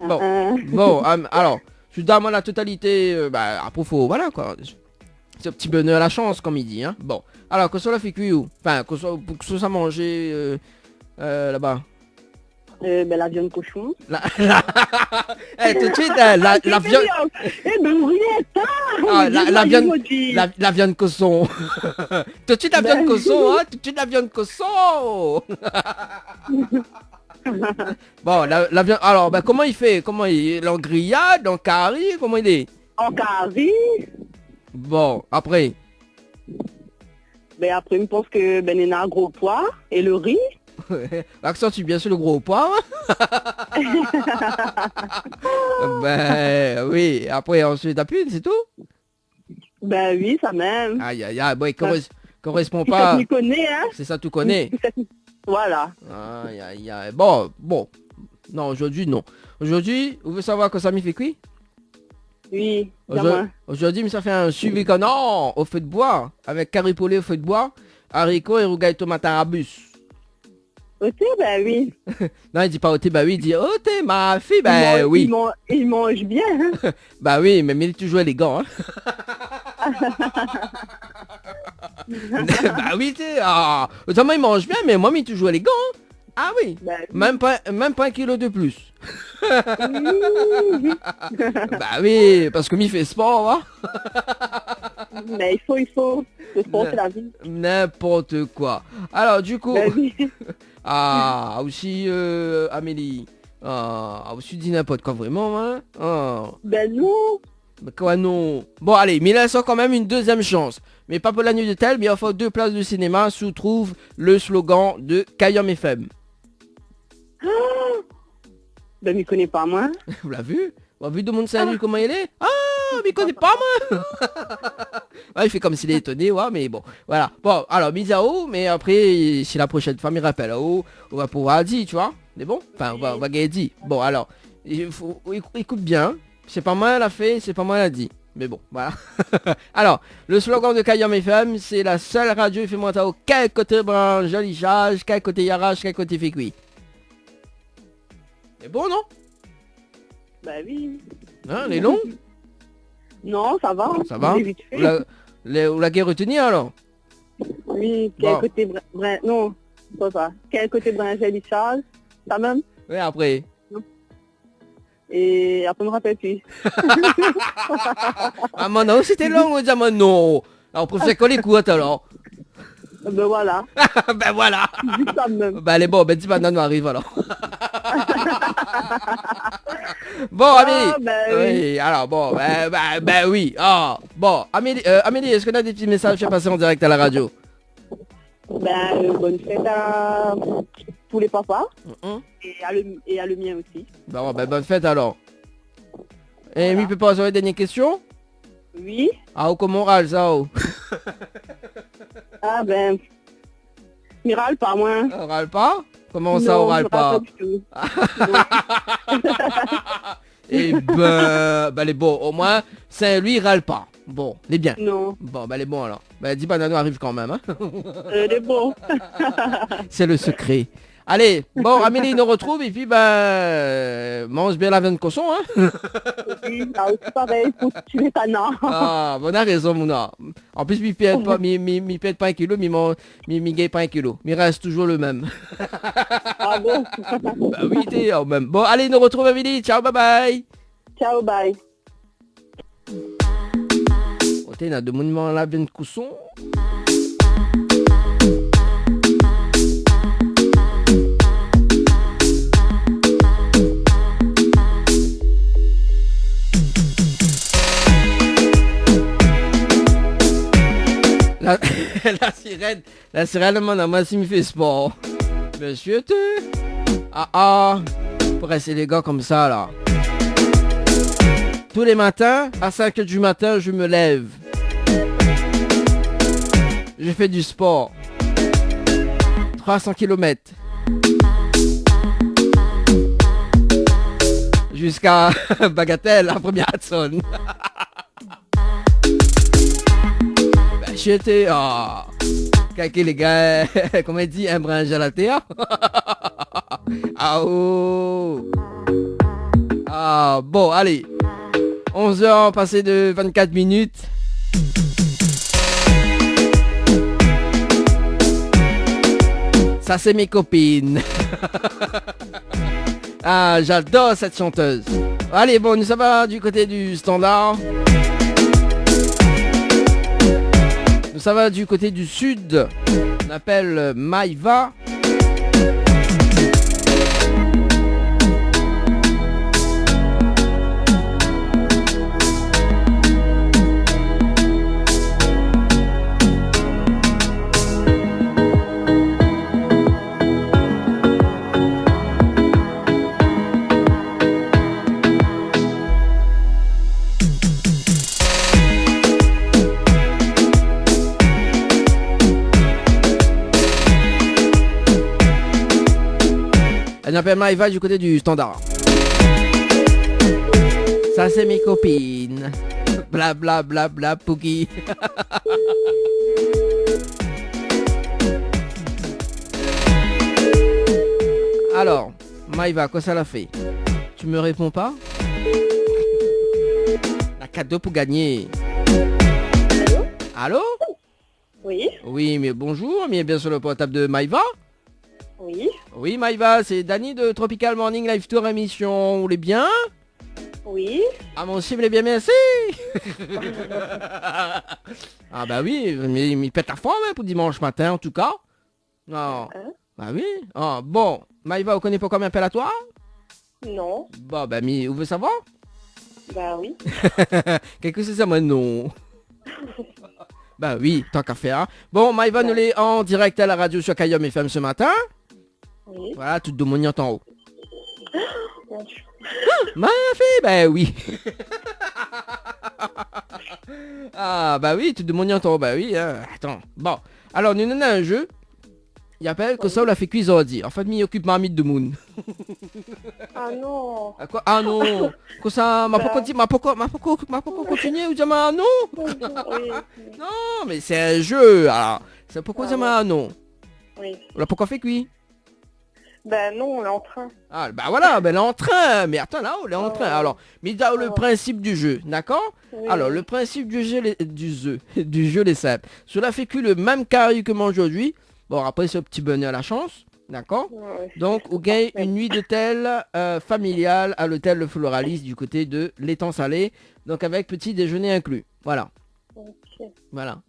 Bon. Ah, ah. Bon, euh, alor, si ou done amoin la totalité, euh, bah, apré, fo, voilà, koi. Sé ti bonèr la shans, kom i di, hein. Bon. Alor, kosa ou la fé kui, ou ? Anfin, kosa, pou kosa ou sa manzé, euh, euh, laba ? Euh, ben, la viann koshon. La, la, eh, tout de suite, eh, la, la viann... Eh ben, oui, atann, ah, la, la viann, la, la viann koshon. Tout de suite, la viann koshon, hein, tout de suite, la viann koshon. Bon, la, la viann, alor, ben, koman i fé ? Koman i, an griyad, an kari, koman i lé ? An kari. Bon, apré ? Ben, apré, mi pans ke, ben, néna gro poi é le ri. L'accent, tu bien sur le gros pois, hein ? Ben, oui, apré, ansuit, api, sé tou ? Ben oui, sa mèm. Ay, ay, ay, bon, i korès-, korèspon pa. Ti sèt mi koné, hein. Sé sa, tou koné. Ti sèt mi-, voilà. Ay, ay, ay. Bon, bon. Non, zordi, non. Zordi, ou vé savoir kosa mi fé kui ? Oui, zordi, zordi, mi sa fé in suivi kanar o fé d'boi, avèk kari poulé o fé d'boi, zariko é rougay tomat arabus. Oté, ben oui. Non, i di pa oté, ben oui, i di oté, ma fi, ben oui. I man-, i man-, i manz bien, hein. Bah oui, mé, mé li lé toujour élégan, hein. Bah oui, té, ah, otroman, i manz bien, mé moin, mi lé toujour élégan, hein. Ah oui. Bah oui. Mèm pa, mèm pa in kilo de plis. Oui. Bah oui, parske mi fé spor, hein. Mé i fo, i fo. Le spor, sé la vi. N'importe quoi. Alor, du kou, bah oui. Ah, osi, euh, Amélie. Ah, osi di n'importe quoi, vréman, hein. Ah. Ben non. Mé koi, non ? Bon, alé, mi lès aou kan mèm in dézièm shans. Mé pa pou la nuit d'hôtel, mé anfin dé plas de sinéma, si ou trouv le slogan de Kayanm F M. Ah ! Ben, mi koné pa, moin. Ou la vi ? Ou la vi demoun Saint-Louis, ah, koman i lé ? Ah, mi koné pa, moin. Ouais, i fé konm si lé étoné, ouais, mé bon, voilà. Bon, alor, mi di aou, mé apré, si la proshèn foi mi rapèl aou, ou va pouvoir di, tu vois. Mé bon, anfin, ou va, ou va gingn di. Bon, alor, i fo, ék-, ékout bien. Sé pa moin la fé, sé pa moin la di. Mé bon, voilà. Alor, le slogan de Kayanm F M, sé la sèl radio i fé mont aou kèl koté brin, zoli shaz, kèl koté i arash, kèl koté i fé kui. Lé bon, non ? Bah oui. Hein, lé long ? Non, sa va. Sa va ? Lé vit fé. Ou la, lé, ou la gingn retenir, alor ? Oui, kèl koté brin, brin, non, sé pa sa. Kèl koté brin, zoli shaz, sa mèm. Oui, apré. É apré, mi rapèl pi. Ah, mé non, sété long, ou di amoin non. Alor, ou préfèr k'lé kourt, alor. Ben voilà. Ben voilà. Di sa mèm. Ben, alé, bon, ben, di banane m'ariv, alor. Bon, ah, Amélie. Ben oui. Oui, alor, bon, ben, ben, ben oui. Ah, bon, Amélie, euh, Amélie, èske ou na dé ti mésaz a fé pasé an dirèk a la radio ? Ben, euh, bonne fête à tous les papas Mhm. et à le, et à le mien aussi. Bon, ben, bonne fête alors. É Voilà. Mi pé poz aou in dèrnié késtion ? Oui. Ah, ou koman ou ral sa, ou ? Ah ben, mi ral pa, moin. Ah, ou ral pa ? Koman sa, ou ral pa ? Non, mi ral pa ditou. Non. Eh ben, ben, lé bon. Omoin, Saint-Louis, i ral pa. Bon, lé bien. Non. Bon, ben, lé bon, alor. Ben, di pa, Nano ariv kan mèm, hein. Euh, lé bon. C'est le secret. Alé, bon, Amélie, nou retrouv, épi, ben, euh, manz bien la viann koson, hein. Oui, la osi parèy pou tié lé kanar. Ah, bon, ou na rézon, mouna. An plis, mi pèrd pa, mi, mi, mi pèrd pa in kilo, mi man-, mi, mi gingn pa in kilo. Mi rès touzour le mèm. Ah bon ? Ben oui, té, o mèm. Bon, alé, nou retrouv, Amélie. Ciao, bye bye. Ciao, bye. Oté, na demoun i manz la viann koson. La, la sirèn. La sirèn i demann amoin si mi fé spor. Mésyé, té. Ah, ah. Pou rès élégan konmsa, la. Tous les matins, à cinq heures du matin, je me lève. Je fais du sport. Trois cents kilomètres. Jusqu'à Bagatelle, la première Hudson. Ben, j'étais, ah, kèk lé gars, koman i di, in brin zalaté, hein. Ah, oh. Ah, bon, alé. Onze heures passées de vingt-quatre minutes. Ça, c'est mes copines. Ah, j'adore cette chanteuse. Alé, bon, nou sava du koté du standard. Nou sava du koté du sud. Nou apèl, euh, Maïva. Èl i apèl Maïva du koté du standard. Ça, c'est mes copines. Bla, bla, bla, bla, Pouki. Alors, Maïva, kosa la fé ? Tu me réponds pas ? Na kado pou gagné. Allô ? Allô ? Oui. Oui, mé bonjour, mi lé bien sur le portable de Maïva ? Oui. Oui, Maïva, c'est Dany de Tropical Morning Live Tour émission. Ou lé bien ? Oui. Ah, moin osi mi lé bien, mèrsi. Ah bah oui, mi, mi pèt la form, hein, pou dimansh matin, an tou ka. Non. Hein ? Bah oui. Ah, bon, Maïva, ou koné poukosa mi apèl aou ? Non. Bon, ben, mi, ou vé savoir ? Bah oui. Kèl ke sé sa, moin, non. Bah oui, tant qu'à faire, hein. Bon, Maïva, nou lé an dirèk à la radio sur Kayanm F M ce matin. Oui. Voilà, tout demoun i antann aou. Mon Dieu. Ma fille, ben oui. Ah, bah oui, tout demoun i antann aou, bah oui, hein. Attends. Bon, alors, nou néna in jeu. I apèl kosa ou la fé kui zordi. An fèt, mi okip marmit demoun. Ah non. Ah, koi ? Ah non. Kosa, ma poko di, ma poko, ma poko, ma poko kontinié, ou di amoin non. Oui. Non, mé sé in jeu, alor. Sé poukosa ou di amoin non. Oui. Ou la poko fé kui ? Ben non, lé an trin. Ah, ben voilà, ben lé an trin. Mé atann, la, lé an trin. Oh. Alors, mi di aou le principe du jeu, d'accord ? Oui. Alors, le principe du jeu, lé, du jeu, du jeu, lé sinp. Si ou la fé kui le mèm kari ke moin zordi, bon, apré, sé o ti bonèr la shans, d'accord ? Ouais, ouais. Donc, ou gagn in nuit d'hôtel, euh, familiale à l'hôtel Le Floralis du côté de l'Étang-Salé, donc avec petit déjeuner inclus. Voilà. Ok. Voilà.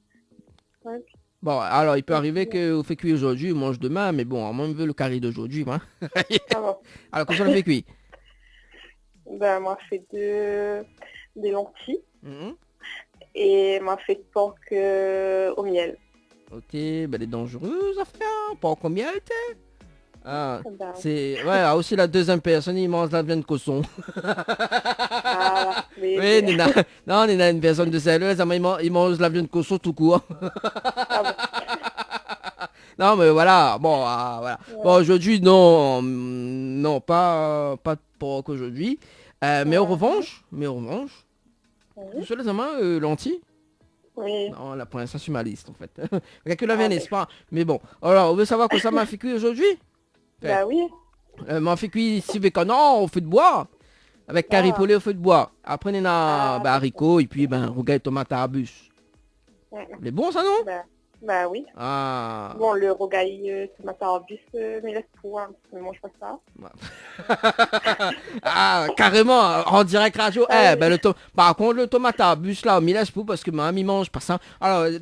Ouais. Bon, alor, i pé arivé ke ou fé kui zordi, ou manz demin, mé bon, moin, mi vé le kari d'ozordi, moin. Ah bon. Alor, kosa ou la fé kui ? Ben, moin la fé de, des lentilles. Mhm. É moin la fé pork, euh, au miel. Ok, ben, lé danzéré, zafèr, pa konbien té. Ah, ben. Sé, ouais, ah, osi la dézièm pèrsone, i manz la viann koson. Ah, oui, oui, oui. Néna, non, néna in pèrsone de Saint-Leu, sa, i man-, i manz la viann koson tout kour. Ah bon. Non, mé voilà, bon, ah, voilà. Ouais. Bon, zordi, non, non, pa, pa de pork zordi. Euh, mé an revansh, mé an revansh, oui, ou sava, euh, lanti ? Oui. Non, la, pou linstan, su ma lis, an fèt. Kèk la vien, ah, mé bon. Alor, ou vé savoir kosa ma fé kui zordi ? Ba oui. Euh, ma fé kui sivé kanar o fé de boi. Avèk kari poulé o fé de boi. Apré, néna, ah, ba, zariko, épi, ben, rougay tomat arbis. Mm. Lé bon, sa, non ? Ba, ba oui. Ah. Bon, le rougay, euh, tomat arbis, euh, mi lès pou, hein, mi manz pa sa. Ah, karéman, an dirèk radio. Ah oui. Eh, ben, le to-, par kont, le tomat arbis, la, mi lès pou, parske moin, mi manz pa sa. Alor,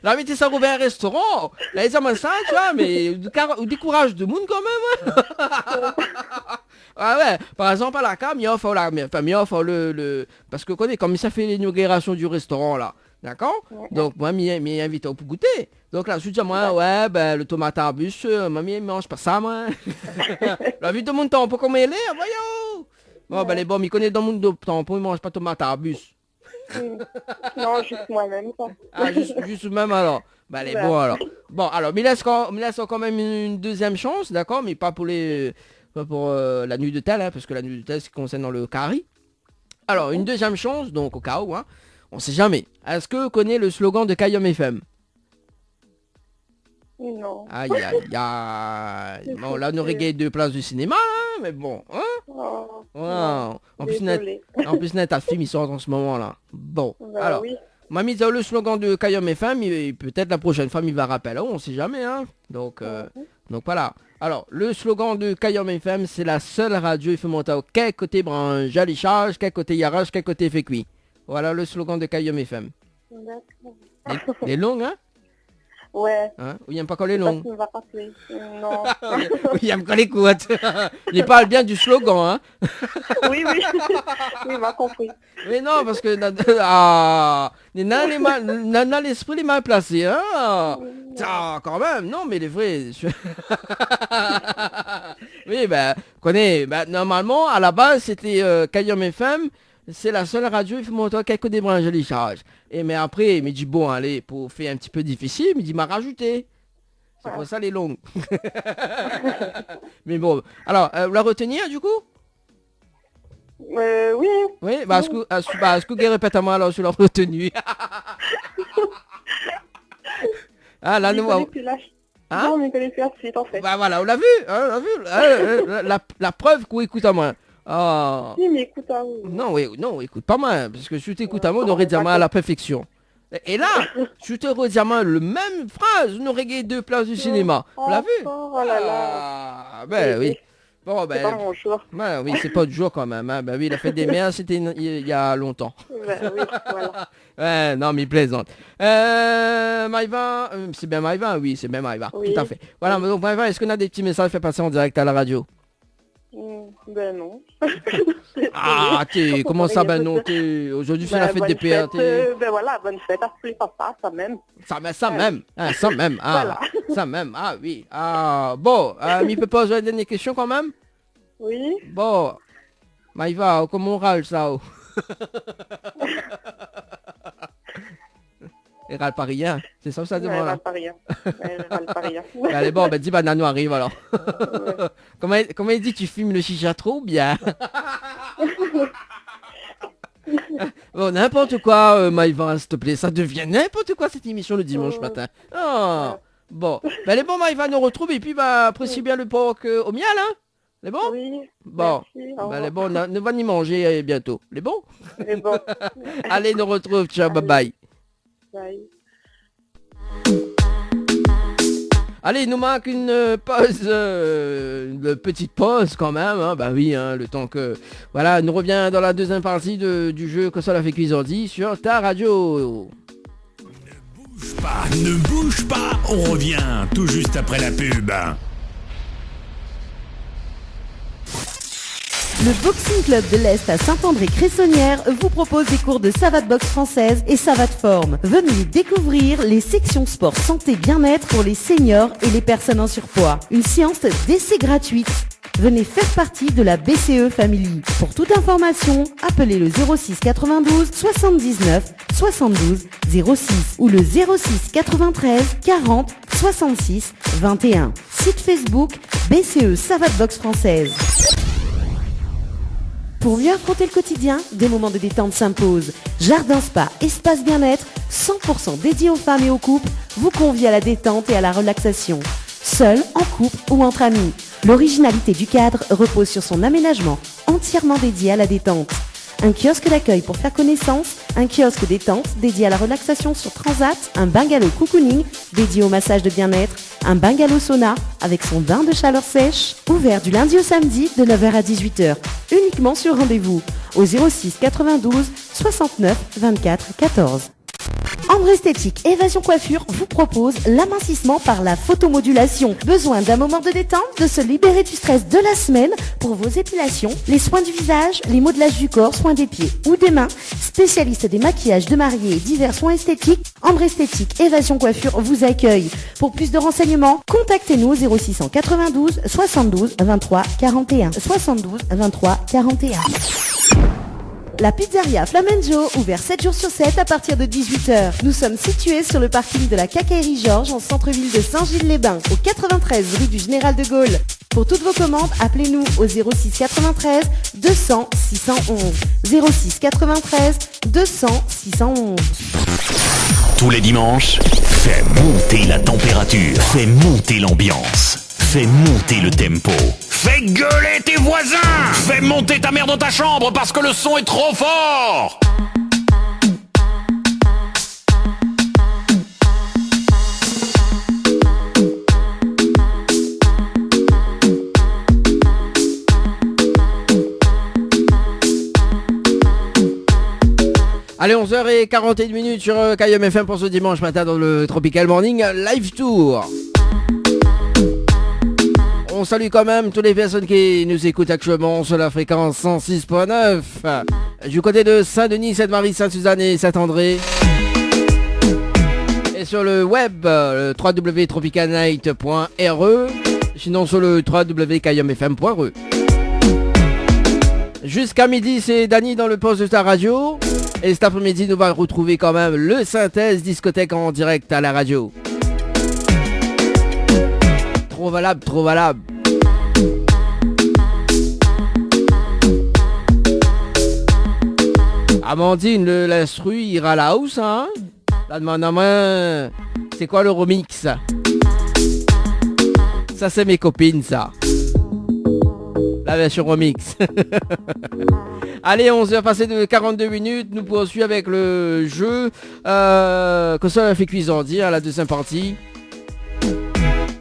la, mi té sa rouvèr in réstoran. La, i di amoin sa, tu vois, mé ou dékar-, ou dékouraz demoun kan mèm, hein. Ah ouais, par égzanp, a la kaz, mi ofèr la, mi, anfin, mi ofèr le, le, parske, ou koné, kom sa fé l'inogirasion du réstoran, la, dakor ? Ouais. Donk, moin, mi, mi invit aou pou gouté. Donk la, si ou di amoin, ouais, ben, le tomat arbis, euh, moin, mi manz pa sa, moin. La vi demoun Tampon koman i lé, ah, voyou. Bon, ben, lé bon, mi koné demoun Tampon i manz pa tomat arbis. Mm. Non, zis moin mèm, koi. Ah, zis, zis ou mèm, alor. Ben, lé bon, alor. Bon, alor, mi lès kan, mi lès kan mèm in, in dézièm shans, dakor, mé pa pou lé, pa pou, euh, la nuit d'hôtel, hein, parske la nuit d'hôtel, sé konsèrnan le kari. Alor, in dézièm shans, donk, o ka ou, hein, on sait jamais. Èske ou koné le slogan de Kayanm F M ? Non. Ay, ay, ay. Bon, la, nou rogard dé plas de sinéma, hein, mé bon, hein ? Oh, ouais, non. An plis, désolé. An plis, néna ta fim i sort an se moman, la. Bon, alor, oui. Moin, mi di aou le slogan de Kayanm F M, é pétèt la proshèn foi, mi va rapèl aou, on sait jamais, hein. Donk, euh, donk voilà. Alor, le slogan de Kayanm F M, sé la sèl radio i fé mont aou kèl koté branzé, li sharz, kèl koté i araz, kèl koté i fé kui. Voilà le slogan de Kayanm F M. Dakor. Lé, lé long, hein ? Ouais. Hein ? Ou yèm pa kan lé long ? Sé pa si mi va pasé. Non. Ou yèm kan lé kourt. Li parl bien du slogan, hein ? Oui, oui. Oui, ma konpri. Mé non, parske na, ah, na, na lé mal, na, na léspri lé mal plasé, hein ? Oui, non. Sa, kan mèm, non, mé lé vré. Oui, ben, koné, ben, normalman, a la baz, sété, euh, Kayanm F M, sé la sèl radio i fé mont aou kèl koté branzé, li sharz. É mé apré, mi di, bon, alé, pou fé in ti pé difisil, mi di, ma razouté. Sé pou sa lé long. Mé bon, alor, euh, ou la retenu, du kou ? Euh, oui. Oui, ba, èske, èske, ba, èske ou gingn répèt amoin, alor, si ou la retenu ? Ah, la, nou, mi koné pi la. Hein ? Non, mi koné pi la suit, an fèt. Ba voilà, ou la vu, hein, ou la vu, hein, euh, la, la, la prèv k'ou ékout amoin. Ah. Si, mi ékout aou. Non, oui, non, ékout pa moin, parske si ou té ékout amoin, ou noré di amoin a la pèrfèksion. É, é la, si ou té redi amoin le mèm fraz, nou noré gingn dé plas de sinéma. Ou la vu ? Oh, oh la la. Ah, ben oui. Bon, ben, sé pa mon jour. Ben oui, sé pa out jour kan mèm, hein. Ben oui, la fèt dé mèr, sété in, i, i a lontan. Ben oui, voilà. Ouais, non, mi plézant. Euh, Maïva, euh, sé bien Maïva ? Oui, sé bien Maïva. Oui. Tout à fait. Voilà, donk, Maïva, èske ou na dé ti mésaz a fé pasé an dirèk a la radio ? Hmm, ben non. Ah, té, koman sa, ben non, té, zordi sé la fèt dé pèr, té. Ben, bonne fête, euh, ben voilà, bonne fête à tous les papas, sa mèm. Sa mèm, sa mèm, hein, sa mèm, ah, sa mèm, ah oui. Ah, bon, euh, mi pé poz aou in dèrnié késtion kan mèm ? Oui. Bon, Maïva, koman ou ral sa, ou ? I ral pa rien. Sé sa, sa demann la. Non, i ral pa rien. Ouais, i ral pa rien. Ben, alé, bon, ben, di banane, nou ariv, alor. Ouais. Koman, koman i di, tu fumes le chicha trop bien ? Bon, n'importe quoi, euh, Maïva, s'il te plaît. Ça devient n'importe quoi, cette émission, le dimanche matin. Oh. Ouais. Bon. Ben, alé, bon, Maïva, nou retrouv, épi, ben, apré, sé bien le pork, euh, o mièl, hein ? Lé bon ? Oui, bon. Merci, au revoir. Ben, lé bon, nou, nou va ni manzé, euh, bientôt. Lé bon ? Lé bon. Alé, nou retrouv. Ciao, bye bye. Allez. Bye. Alé, nou mark in, euh, poz, euh, in ti poz kan mèm, hein. Ben oui, hein, le tan ke, voilà, nou revien dan la dézièm parti de, du jeu Kosa la fé kui zordi sur ta radio. Ne bouge pas, ne bouge pas, on revient tout juste après la pub. Le Boxing Club de l'Est à Saint-André-Cressonnière vous propose des cours de savate boxe française et savate forme. Venez découvrir les sections sport santé bien-être pour les seniors et les personnes en surpoids. Une séance d'essai gratuite. Venez faire partie de la B C E Family. Pour toute information, appelez le zéro six quatre-vingt-douze soixante-dix-neuf soixante-douze zéro six ou le zéro six quatre-vingt-treize quarante soixante-six vingt et un. Site Facebook, B C E Savate Boxe Française. Pour mieux affronter le quotidien, des moments de détente s'imposent. Jardin Spa, espace bien-être, cent pour cent dédié aux femmes et aux couples, vous convie à la détente et à la relaxation. Seul, en couple ou entre amis, l'originalité du cadre repose sur son aménagement entièrement dédié à la détente. Un kiosque d'accueil pour faire connaissance, un kiosque détente dédié à la relaxation sur Transat, un bungalow cocooning dédié au massage de bien-être, un bungalow sauna avec son bain de chaleur sèche, ouvert du lundi au samedi de neuf heures à dix-huit heures, uniquement sur rendez-vous au zéro six quatre-vingt-douze soixante-neuf vingt-quatre quatorze. Ambre Esthétique Évasion Coiffure vous propose l'amincissement par la photomodulation. Besoin d'un moment de détente, de se libérer du stress de la semaine ? Pour vos épilations, les soins du visage, les modelages du corps, soins des pieds ou des mains, spécialiste des maquillages de mariés et divers soins esthétiques, Ambre Esthétique Évasion Coiffure vous accueille. Pour plus de renseignements, contactez-nous au zéro six quatre-vingt-douze soixante-douze vingt-trois quarante et un. Soixante-douze vingt-trois quarante et un. La pizzeria Flamenjo, ouvert sept jours sur sept à partir de dix-huit heures. Nous sommes situés sur le parking de la Quincaillerie Georges, en centre-ville de Saint-Gilles-les-Bains, au quatre-vingt-treize rue du Général de Gaulle. Pour toutes vos commandes, appelez-nous au zéro six quatre-vingt-treize deux cents six cent onze. Zéro six quatre-vingt-treize deux cents six cent onze. Tous les dimanches, fais monter la température, fais monter l'ambiance, fais monter le tempo. Fais gueuler tes voisins. Fais monter ta mère dans ta chambre parce que le son est trop fort. Allez, onze heures et quarante et une minutes sur, euh, Kayanm F M pour ce dimanche matin dans le Tropical Morning Live Tour. On salue quand même toutes les personnes qui nous écoutent actuellement sur la fréquence cent six point neuf. Du côté de Saint-Denis, Sainte-Marie, Sainte-Suzanne et Saint-André. Et sur le web, euh, le trois w w w tropical night point r e. Sinon, sur le trois w w w kayanm f m point r e. Jusqu'à midi, c'est Dany dans le poste de ta radio. Et cet après-midi, nous va retrouver quand même le Synthèse Discothèque en direct à la radio. Trop valable, trop valable. Amandine, le, l'instru i ra la hausse, hein ? La demann amoin, c'est quoi le remix ? Ça, c'est mes copines, ça. La version remix. Allez, onze heures passées de quarante-deux minutes. Nous poursuivons avec le jeu, euh, que ça fait cuisant, hein, la deuxième partie.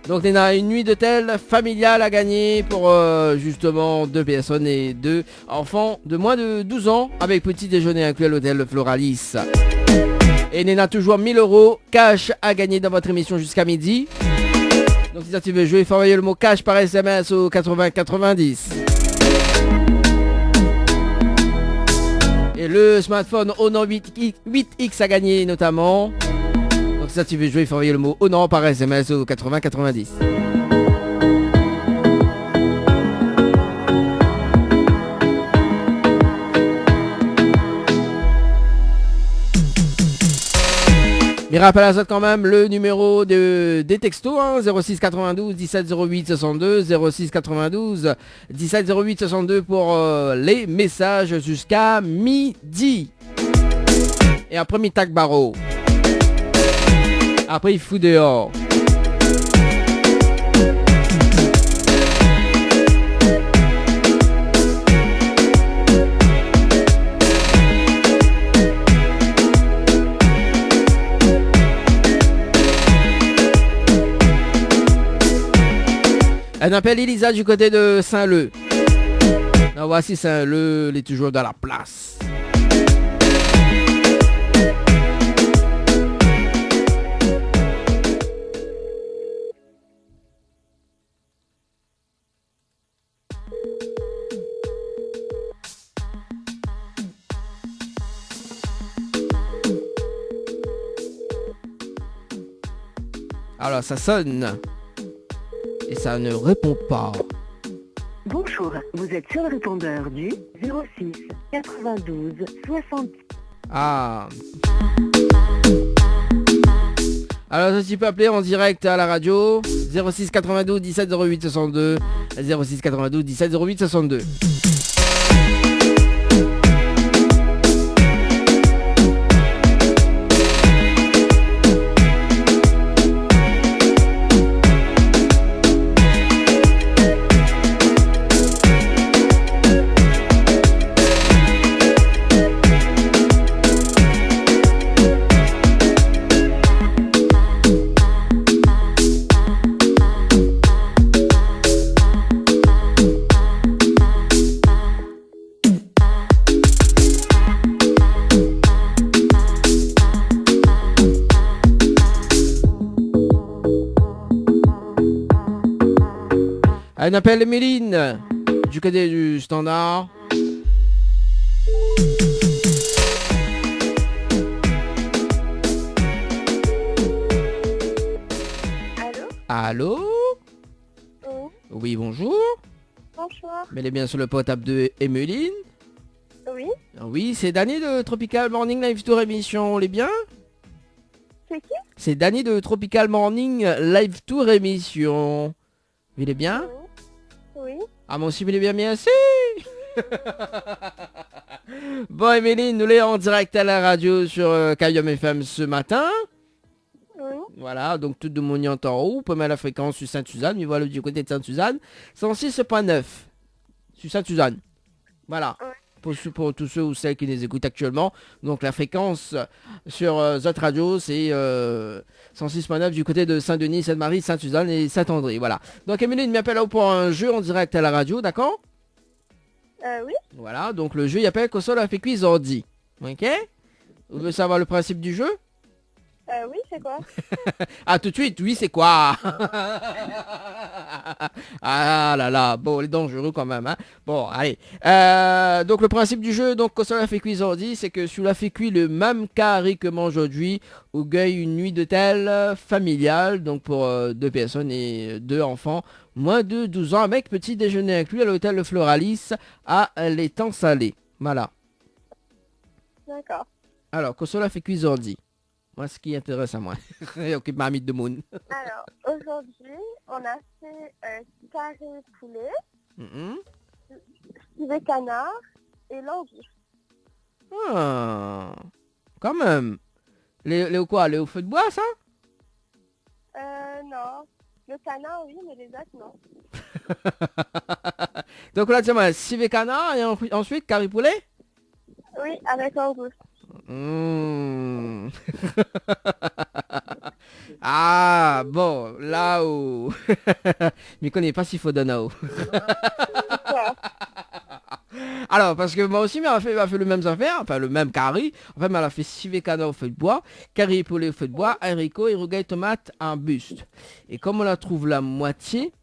Donc, on a une nuit d'hôtel familiale à gagner pour, euh, justement, deux personnes et deux enfants de moins de douze ans avec petit déjeuner inclus à l'hôtel Floralis. Et on a toujours mille euros cash à gagner dans votre émission jusqu'à midi. Donc, si ça tu veux jouer, il faut envoyer le mot cash par S M S au quatre-vingts quatre-vingt-dix. Et le smartphone Honor huit X, huit X à gagner notamment. Donc, si ça tu veux jouer, il faut envoyer le mot Honor par S M S au quatre-vingts quatre-vingt-dix. Mi rapèl azot kan mèm le numéro de, des textos, hein, zéro six quatre-vingt-douze dix-sept zéro huit soixante-deux, zéro six quatre-vingt-douze dix-sept zéro huit soixante-deux pour, euh, les messages jusqu'à midi. Et après, mi tak baro. Après, i fout déor. On appelle Elisa du côté de Saint-Leu. La voici, Saint-Leu, elle est toujours dans la place. Alors, ça sonne. Et ça ne répond pas. Bonjour, vous êtes sur le répondeur du zéro six quatre-vingt-douze soixante. Ah. Alors, si tu peux appeler en direct à la radio, zéro six quatre-vingt-douze dix-sept zéro huit soixante-deux, zéro six quatre-vingt-douze dix-sept zéro huit soixante-deux. Allez, on appelle Emeline, du côté du standard. Allô ? Allô ? Oui. Oui, bonjour. Bonjour. Mi lé bien sur le portable de Emeline ? Oui. Ah oui, c'est Dany de Tropical Morning Live Tour Émission. Vous allez bien ? C'est qui ? C'est Dany de Tropical Morning Live Tour Émission. Vous allez bien ? Oui. Oui. Ah, moi aussi, je vais bien, merci. Bon, Emeline, nous lé en direct à la radio sur, euh, Kayanm F M ce matin. Oui. Voilà, donc tout demoun i antann aou. Ou pé mèt la frékans sur Sainte-Suzanne, mi voi aou du côté de Sainte-Suzanne, cent six point neuf sur Sainte-Suzanne. Voilà. Oui. Pour ceux, pour tous ceux ou celles qui nous écoutent actuellement, donc la fréquence sur, euh, zot radio, c'est, euh, cent six point neuf du côté de Saint-Denis, Sainte-Marie, Sainte-Suzanne et Saint-André. Voilà. Donc, Emeline, mi apèl aou pour un jeu en direct à la radio, d'accord ? Euh, oui. Voilà, donc le jeu, i apèl Kosa ou la fé kui zordi. Ok ? Vous voulez savoir le principe du jeu ? Euh, oui, c'est quoi ? Ah, tout de suite, oui, c'est quoi ? Ah là là, bon, lé dangereux quand même, hein. Bon, allez. Euh, donc, le principe du jeu, donc, Kosa ou la fé kui zordi, c'est que si ou la fé kui le même kari ke moin zordi, ou gingn une nuit d'hôtel, euh, familiale, donc pour, euh, deux personnes et deux enfants, moins de douze ans, avec petit déjeuner inclus à l'hôtel Le Floralis à L'Étang-Salé. Voilà. D'accord. Alors, kosa ou la fé kui zordi ? Moin, sak i intérès amoin. I okip marmit demoun. Alors, aujourd'hui, on a fait, euh, carry poulet, mhm, civet canard et languille. Ah, quand même. Lé, lé o koi, lé o fé d'boi, sa ? Euh, non. Le canard, oui, mais les autres, non. Donc là, tu vois, civet canard et en-, ensuite, carry poulet ? Oui, avec langouste. Hmm. Ah, bon, la ou mi koné pa si fo donn aou. Pourquoi ? Alors, parce que moi aussi, ma fé, ma fé le même afèr, enfin, le même kari. Enfin, ma la fé civet canard o fé d'boi, carry poulet o fé d'boi, haricot é rougay tomat an buste. É kom ou la trouv la moitié,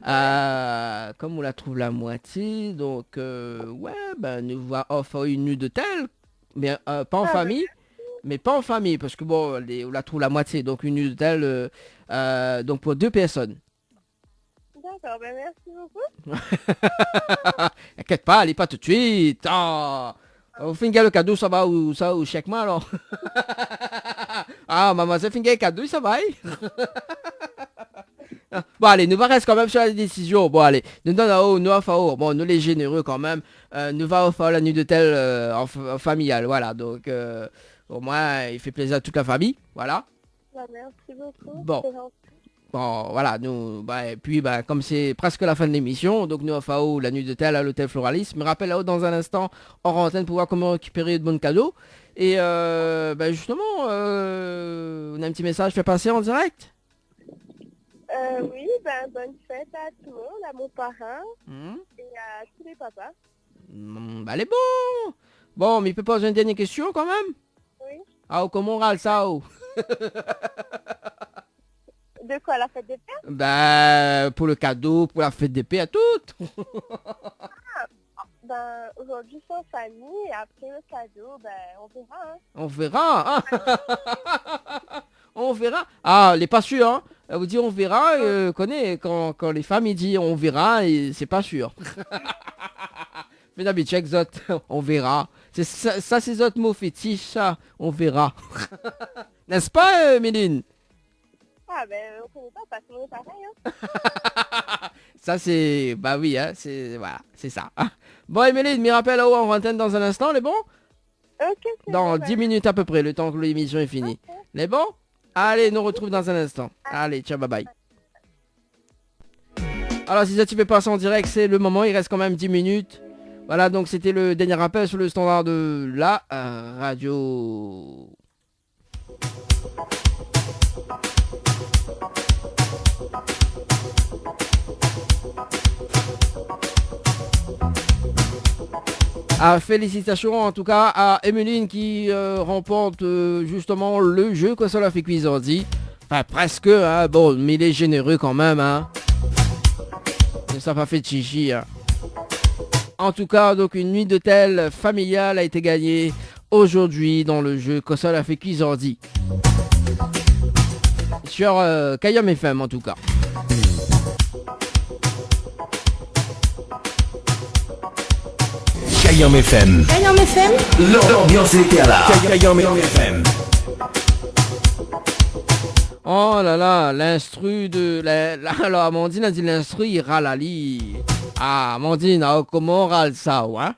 euh, kom ou la trouv la moitié, donc, euh, ouais, ben, nou va ofèr aou une nuit d'hôtel, mais, euh, pas en famille, mais pas en famille, parce que bon, lé, ou la trouv la moitié, donc une nuit d'hôtel, euh, euh, donc pour deux personnes. D'accord, ben merci beaucoup. Inkièt pa, alé pa tout de suite. Ah. Ou fine gingn le kado, sa va, ou sa, ou shèk moin, alor. Ah, mamzèl fine gingn kado, sa va, hein. Bon, alé, nou va rès kan mèm sur la désizion. Bon, alé, nou donn aou, nou ofèr aou, bon, nou lé zénéré kan mèm. Euh, nou va ofèr aou la nuit d'hôtel, euh, an f-, an familial, voilà. Donc, euh, au moins, i fé plézir à toute la famille, voilà. Bah, merci beaucoup, c'est gentil. Bon. Bon, voilà, nou, bah, et puis, bah, comme c'est presque la fin de l'émission, donc nou ofèr aou la nuit d'hôtel à l'hôtel Floralis. Mi rapèl aou dans un instant, hors antenne, pour voir comment récupérer de bons cadeaux. Et, euh, bah, justement, euh, on a un petit message fait passer en direct. Euh, oui, ben, bonne fête à tout le monde, à mon parrain et à tous les papas. Hmm, bah, lé bon. Bon, mi pé poz in dernié késtion kan mèm ? Oui. Ah, ou koman ou ral sa, ou ? De quoi, la fête des pères ? Bah, pour le cadeau, pour la fête des pères, tout. Ah, ben, aujourd'hui, c'est en famille, et après le cadeau, ben, on verra, hein. On verra, hein. On verra. Ah, lé pa sir, hein. Euh, ou di on verra, euh, koné, kan, kan lé fanm i di on verra, é sé pa sir. Mé dabitid, èk zot, on verra. Sé sa, sa sé zot mo fétish, sa, on verra. N'est-ce pas, euh, Méline ? Ah, ben, on connaît pas, parce qu'on est pareil, hein. Sa sé, bah oui, hein, sé, voilà, sé sa. Bon, Emeline, mi rapèl aou an antèn dan in instan, lé bon ? Ok, ok, bon, bah. Dan dix minutes à peu près, le temps que l'émission est finie. Ok. Lé bon ? Allez, nou retrouv dan in instan. Allez, ciao, bye bye. Alors, si zot i vé pasé en direct, c'est le moment, il reste quand même dix minutes. Voilà, donc c'était le dernier appel sur le standard de la, euh, radio. Ah, félicitations en tout cas à Emeline qui, euh, remporte, euh, justement le jeu Kosa la fé kui zordi. Enfin, presque, hein. Bon, mé il est généreux quand même, hein. Sa pa fé tchichi, hein. En tout cas, donc, une nuit d'hôtel familiale a été gagnée aujourd'hui dans le jeu Kosa la fé kui zordi. Sur, euh, Kayanm F M, en tout cas. Kayanm F M. Kayanm F M. L'ambiance était là. Kayanm F M. Oh là là, l'instru de la, la, alors, Amandine a dit l'instru, i ral ali. Ah, Amandine, ah, koman ou ral sa, ou, hein ?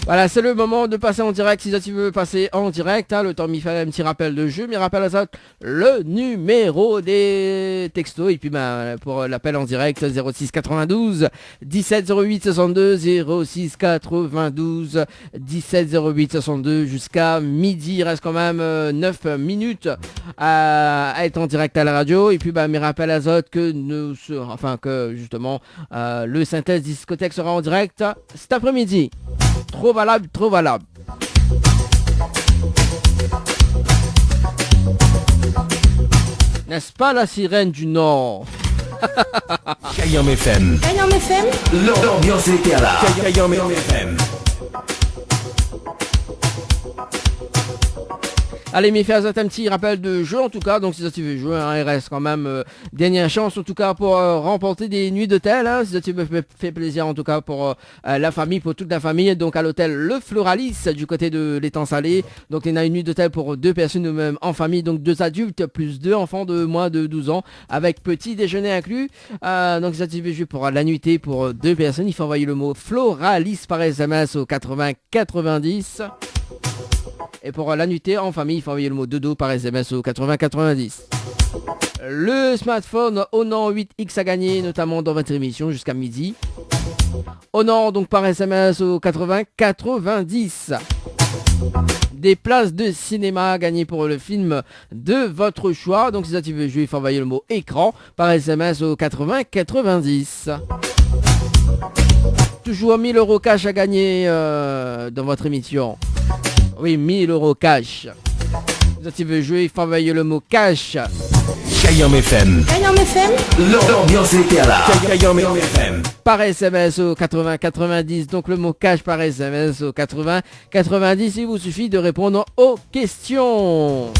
Voilà, c'est le moment de passer en direct. Si zot i vé pasé en direct, hein, le temps mi fé un petit rappel de jeu, mi rapèl azot le numéro des textos. Et puis, ben, pour l'appel en direct, zéro six quatre-vingt-douze, dix-sept zéro huit soixante-deux, zéro six quatre-vingt-douze, dix-sept zéro huit soixante-deux jusqu'à midi. Il reste quand même, euh, neuf minutes à, à être en direct à la radio. Et puis, ben, mi rapèl azot que nous serons, enfin, que justement, euh, le synthèse discothèque sera en direct cet après-midi. Trop valable, trop valable. N'est-ce pas la sirène du Nord ? Kayanm F M. Kayanm F M. L'ambiance était là. Kayanm F M. Allez, mi fé azot un petit rappel de jeu, en tout cas. Donc, si zot i vé jouer, hein, il reste quand même, euh, dernière chance, en tout cas, pour, euh, remporter des nuits d'hôtel, hein. Si zot i vé fé, fé plézir, en tout cas, pour, euh, euh, la famille, pour toute la famille, donc à l'hôtel Le Floralis du côté de l'Étang Salé. Donc, néna une nuit d'hôtel pour deux personnes ou même en famille, donc deux adultes plus deux enfants de moins de douze ans, avec petit déjeuner inclus. Euh, donc, si zot i vé jouer pour la nuitée pour deux personnes, i fo anvoy le mot Floralis par S M S au quatre-vingts quatre-vingt-dix. Et pour la nuitée en famille, i fo anvoy le mot dodo par S M S au quatre-vingts quatre-vingt-dix. Le smartphone Honor huit X à gagner, notamment dans votre émission jusqu'à midi. Honor, donc, par S M S au quatre-vingts quatre-vingt-dix. Des places de cinéma à gagner pour le film de votre choix. Donc, si zot i vé jouer, i fo anvoy le mot écran par S M S au quatre-vingts quatre-vingt-dix. Toujours mille euros cash à gagner, euh, dans votre émission. Oui, mille euros cash. Si zot i vé jouer, i fo anvoy le mot cash. Kayanm F M. Kayanm F M. L'ambiance était là. Kayanm F M. Par S M S au quatre-vingts quatre-vingt-dix. Donc, le mot cash par S M S au quatre-vingts quatre-vingt-dix, il vous suffit de répondre aux questions.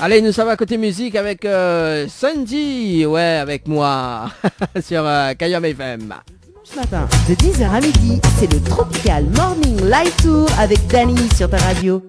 Allez, nous sommes à côté musique avec, euh, Sandy, ouais, avec moi, sur, euh, Kayanm F M. Dimanche matin, de dix heures à midi, c'est le Tropical Morning Live Tour avec Dany sur ta radio.